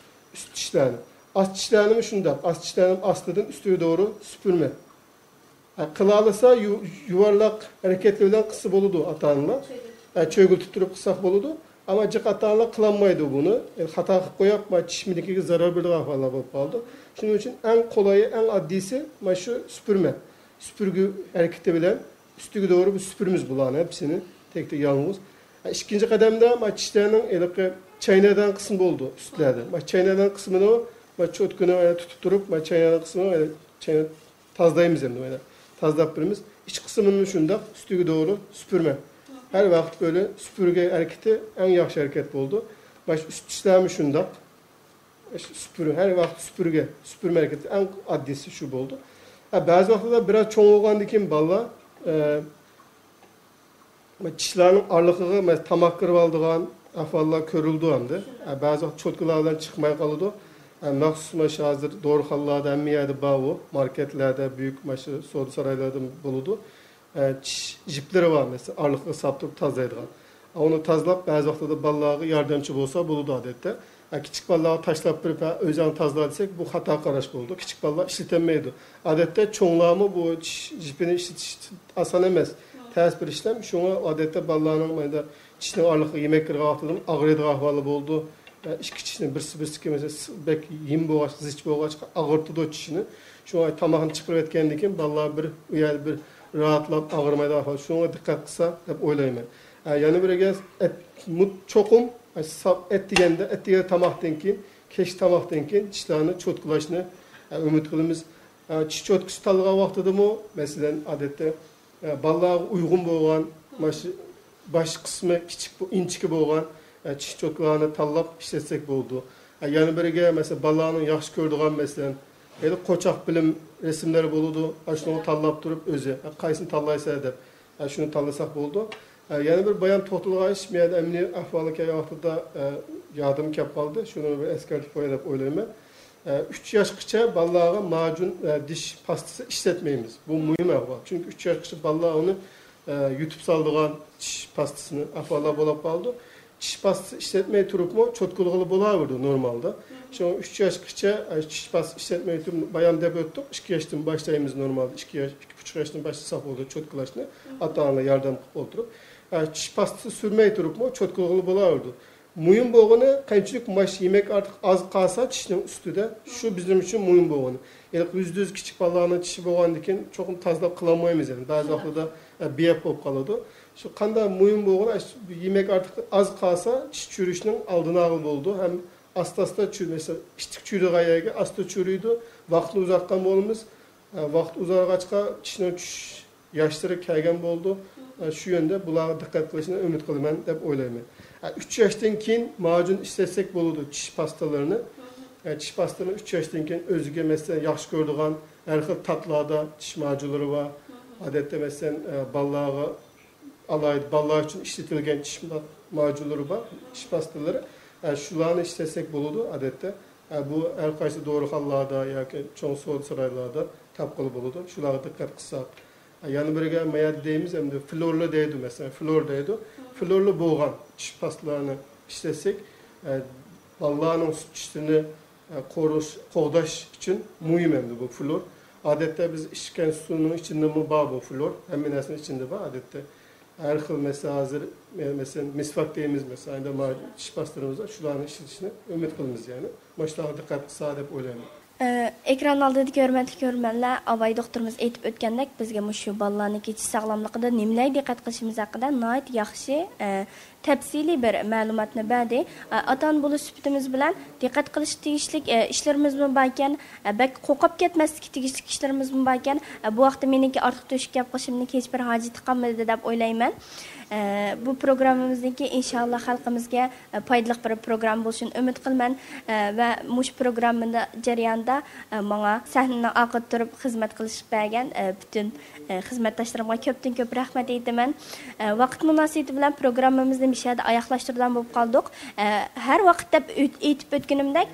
ئۈست چىشلارنى. ئاست چىشلارنىمۇ شۇنداق. ئاست چىشلارنىمۇ ئاستىدىن ئۈستىگە دورا سۈپۈرمە. ھە، قىلالىسا يۇ-، يۇۋارلاق ھەرىكەتلەر بىلەن قىلسا بولىدۇ ئاتا-ئانىلار. ھە، چۆگۈلتۈپ تۇرۇپ قىلساق بولىدۇ. ئەمما جىق ئاتا-ئانىلار قىلالمايدۇ بۇنى. يەنى خاتا قىلىپ قويۇپ، مانا چىش مىلىكىگە زەرەر بېرىدىغان ئەھۋاللار بولۇپ قالىدۇ. شۇنىڭ ئۈچۈن ئەڭ قولايى، ئەڭ ئاددىيسى مانا شۇ سۈپۈرمە. سۈپۈرگە ھەرىكىتى بىلەن ئۈستىگە دورا بىز سۈپۈرىمىز بۇلارنى ھەممىسىنى تەكتە يالغۇز. ھە، ئىككىنچى قەدەمدە مانا چىشلارنىڭ ھېلىقى چاينايدىغان قىسمى بولىدۇ ئۈستلەردە. مانا چاينايدىغان قىسمىنى مانا چوتكىنى تۇتۇپ تۇرۇپ، مانا چاينايدىغان قىسمىنى تازىلايمىز ئەمدى مانا. تازىلاپ بېرىمىز. ئىچ قىسمىنىمۇ شۇنداق، ئۈستىگە دورا سۈپۈرمە. ھەر ۋاقىت بۆلە سۈپۈرگە ھەرىكىتى ئەڭ ياخشى ھەرىكەت بولىدۇ. مانا شۇ ئۈست چىشلارمۇ شۇنداق. سۈپۈرۈ، ھەر ۋاقىت سۈپۈرگە، سۈپۈرمە ھەرىكىتى ئەڭ ئاددىيسى شۇ بولىدۇ. ھە، بەزى ۋاقىتلاردا بىراز چوڭ بولغاندىن كېيىن بالىلار، ئە، چىشلارنىڭ ئارىلىقىغا، مەسىلەن، تاماق كىرىپ ئالىدىغان ئەھۋاللار كۆرۈلىدۇ ئەمدى. ھە، بەزى ۋاقىت چوتكىلار بىلەن چىقماي قالىدۇ. ھە، مەخسۇس مانا شۇ ھازىر دورىخانىلاردا ھەممە يەردە بار ئۇ. ماركېتلاردا، بۈيۈك مانا شۇ سودا سارايلاردا بولىدۇ. ئە، چىش جىپلىرى بار، مەسىلەن، ئارىلىقىغا ساپ تۇرۇپ تازىلايدىغان. ئۇنى تازىلاپ، بەزى ۋاقىتلاردا بالىلارغا ياردەمچى بولسا بولىدۇ ئادەتتە. ئە، كىچىك بالىلارغا تاشلاپ بېرىپ، ھە، ئۆزۈڭ تازىلا دېسەك، بۇ خاتا قاراش بولىدۇ. كىچىك بالىلار ئىشلىتەلمەيدۇ. ئادەتتە چوڭلارمۇ بۇ چىش جىپىنى ئىشلىتىش ئاسان ئەمەس. تەس بىر ئىشلەم. شۇڭا ئادەتتە بالىلارنىڭ مانا چىشنىڭ ئارىلىقىغا يېمەك كىرگەن ۋاقتىدا ئاغرىيدىغان ئەھۋالى بولىدۇ. ئە، ئىككى چىشنى بىرسى-، بىرسىگە مەسىلەن، بەك يېيىم بولغاچقا، زىچ بولغاچقا ئاغرىتىدۇ چىشىنى. شۇڭا تاماقنى چىقىرىۋەتكەندىن كېيىن بالىلار بىر ئۇ يەردە بىر راھەتلەپ ئاغرىمايدىغان ئەھۋال. شۇڭا دىققەت قىلسا دەپ ئويلايمەن. ئە، يەنە بىرگە ئەت، مۇت-، چوقۇم، ئە، ساپ ئەت دېگەندە، ئەت دېگەندە تاماقتىن كېيىن، كەچلىك تاماقتىن كېيىن چىشلارنى چوتكىلاشنى، ئە، ئۈمىد قىلىمىز. ئە، چىش چوتكىسى تاللىغان ۋاقتىدىمۇ، مەسىلەن، ئادەتتە ئە، بالىلارغا ئۇيغۇن بولغان، مانا شۇ باش قىسمى كىچىك، ئىنچىكە بولغان، ئە، چىش چوتكىلارنى تاللاپ ئىشلەتسەك بولىدۇ. ئە، يەنە بىرىگە، مەسىلەن، بالىلارنىڭ ياخشى كۆرىدىغان، مەسىلەن، ھېلى قوچاق بىلىم رەسىملىرى بولىدۇ. ئاشۇنى تاللاپ تۇرۇپ ئۆزى، ئە، قايسىنى تاللايسەن دەپ، ئە، شۇنى تاللىساق بولىدۇ. ئە، يەنە بىر بايام توختالغان ئىش، مەن ئەمدى ئەھۋالغا كەلگەن ۋاقتىدا، ئە، يادىمغا كەپ قالدى. شۇنى بىر ئەسكەرتىپ قوياي دەپ ئويلايمەن. ئۈچ ياشقىچە بالىلارغا ماجۇن، دىش پاستىسى ئىشلەتمەيمىز. بۇ مۇھىم ئەھۋال. چۈنكى ئۈچ ياشقىچە بالىلار ئۇنى يۇتۇپ سالىدىغان چىش پاستىسىنى ئەھۋاللار بولۇپ قالىدۇ. چىش پاستىسى ئىشلەتمەي تۇرۇپمۇ چوتكىلىغىلى بولاۋېرىدۇ نورمالدا. شۇڭا ئۈچ ياشقىچە چىش پاستىسى ئىشلەتمەي تۇرۇپ، بايام دەپ ئۆتتۇق، ئىككى ياشتىن باشلايمىز نورمالدا. ئىككى ياش، ئىككى بۇچۇق ياشتىن باشلىساق بولىدۇ چوتكىلاشنى، ئاتا-ئانىلار ياردەم قىلىپ ئولتۇرۇپ. چىش پاستىسى سۈرمەي تۇرۇپمۇ چوتكىلىغىلى بولاۋېرىدۇ. مۇھىم بولغىنى، قانچىلىك ماش يېمەك ئارتۇق ئاز قالسا چىشنىڭ ئۈستىدە، شۇ بىزنىڭ ئۈچۈن مۇھىم بولغىنى. ھېلىقى يۈزدە يۈز كىچىك بالىلارنىڭ چىشى بولغاندىكىن چوقۇم تازىلاپ قىلالمايمىز، يەنى بەزى ۋاقتىدا، ئە، بىيەپ بولۇپ قالىدۇ. شۇ قانداق مۇھىم بولغىنى، ئەش-، يېمەك ئارتۇق ئاز قالسا چىش چۈرۈشنىڭ ئالدىنى ئالغىلى بولىدۇ. ھەم ئاستا-ئاستا چۈ-، مەسىلەن، ئىتتىك چۈرىدىغان يەرگە ئاستا چۈرىيدۇ. ۋاقىتنى ئۇزارتقان بولىمىز. ئە، ۋاقىت ئۇزارغاچقا چىشنىڭ چۈش-، ياشلىرى كەلگەن بولىدۇ. شۇ يەردە بۇلارغا دىققەت قىلىشنى ئۈمىد قىلىمەن دەپ ئويلايمەن. ئۈچ ياشتىن كېيىن ماجۇن ئىشلەتسەك بولىدۇ، چىش پاستىلىرىنى. چىش پاستىلىرىنى ئۈچ ياشتىن كېيىن ئۆزىگە، مەسىلەن، ياخشى كۆرىدىغان ھەر خىل تاتلاردا چىش ماجۇنلىرى بار. ئادەتتە، مەسىلەن، بالىلارغا، ئالاھىدە بالىلار ئۈچۈن ئىشلىتىلگەن چىش ماجۇنلىرى بار، چىش پاستىلىرى. شۇلارنى ئىشلەتسەك بولىدۇ، ئادەتتە. بۇ ھەر قايسى دورىخانىلاردا ياكى چوڭ سودا سارايلاردا تاپقىلى بولىدۇ. شۇلارغا دىققەت قىلساق. يەنە بىرگە مەيەدە دەيمىز، ئەمدى فلورلا دەيدۇ، مەسىلەن، فلور دەيدۇ. فلورلا بولغان چىش پاستىلارنى ئىشلەتسەك، بالىلارنىڭ سۈت چىشلىرىنى قورۇش، قوغداش ئۈچۈن مۇھىم ئەمدى بۇ فلور. ئادەتتە بىز ئىچكەن سۇنىڭ ئىچىدىمۇ بار بۇ فلور. ھەممە نەرسىنىڭ ئىچىدە بار ئادەتتە. ھەر خىل، مەسىلەن، ھازىر، مەسىلەن، مىسۋاك دەيمىز، مەسىلەن، ئەمدى ما-، چىش پاستىلىرىمىزدا شۇلارنى ئىشلىتىشنى ئۈمىد قىلىمىز، يەنى. مۇشۇلارغا دىققەت قىلسا دەپ ئويلايمەن. ئە، ئېكران ئالدىدىكى ھۆرمەتلىك كۆرۈرمەنلەر، ئاباي دوختۇرىمىز ئېيتىپ ئۆتكەندەك، بىزگە مۇشۇ بالىلارنىڭكى چىش ساغلاملىقىدا نېمىلەرگە دىققەت قىلىشىمىز ھەققىدە ناھايىتى ياخشى، ئە، تەپسىلىي بىر مەلۇماتنى بەردى. ئە، ئاتا-ئانا بولۇش سۈپىتىمىز بىلەن دىققەت قىلىش تېگىشلىك، ئە، ئىشلىرىمىزمۇ باركەن، ئە، بەك قوقۇپ كەتمەسلىككە تېگىشلىك ئىشلىرىمىزمۇ باركەن. ئە، بۇ ھەقتە مېنىڭكى ئارتۇق تۆشۈك گەپ قىلىشىمنىڭ ھېچ بىر ھاجىتى قالمىدى دەپ ئويلايمەن. ئە، بۇ پروگراممىمىزنىڭكى ئىنشائاللا خەلقىمىزگە پايدىلىق بىر پروگرامما بولۇشىنى ئۈمىد قىلىمەن. ۋە مۇشۇ پروگرامما جەريانىدا ماڭا سەھنىنىڭ ئارقىدا تۇرۇپ خىزمەت قىلىشقا بەرگەن پۈتۈن خىزمەتداشلىرىمغا كۆپتىن كۆپ رەھمەت ئېيتىمەن. ۋاقىت مۇناسىۋىتى بىلەن پروگراممىمىزنى مۇشۇ يەردە ئاياغلاشتۇرىدىغان بولۇپ قالدۇق. ھەر ۋاقىت دەپ ئۆت-، ئېيتىپ ئۆتكىنىمدەك،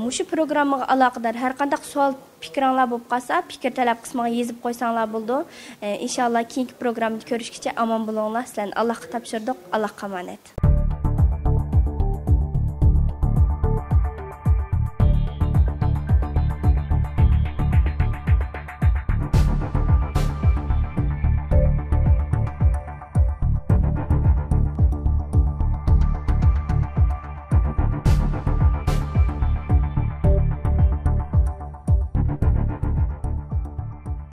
مۇشۇ پروگراممىغا ئالاقىدار ھەر قانداق سوئال، پىكرىڭلار بولۇپ قالسا، پىكىر تەلەپ قىسمىغا يېزىپ قويساڭلار بولىدۇ. ئىنشائاللا، كېيىنكى پروگراممىدا كۆرۈشكىچە ئامان بولۇڭلار. سىلەرنى ئاللاھقا تاپشۇردۇق. ئاللاھقا ئامانەت.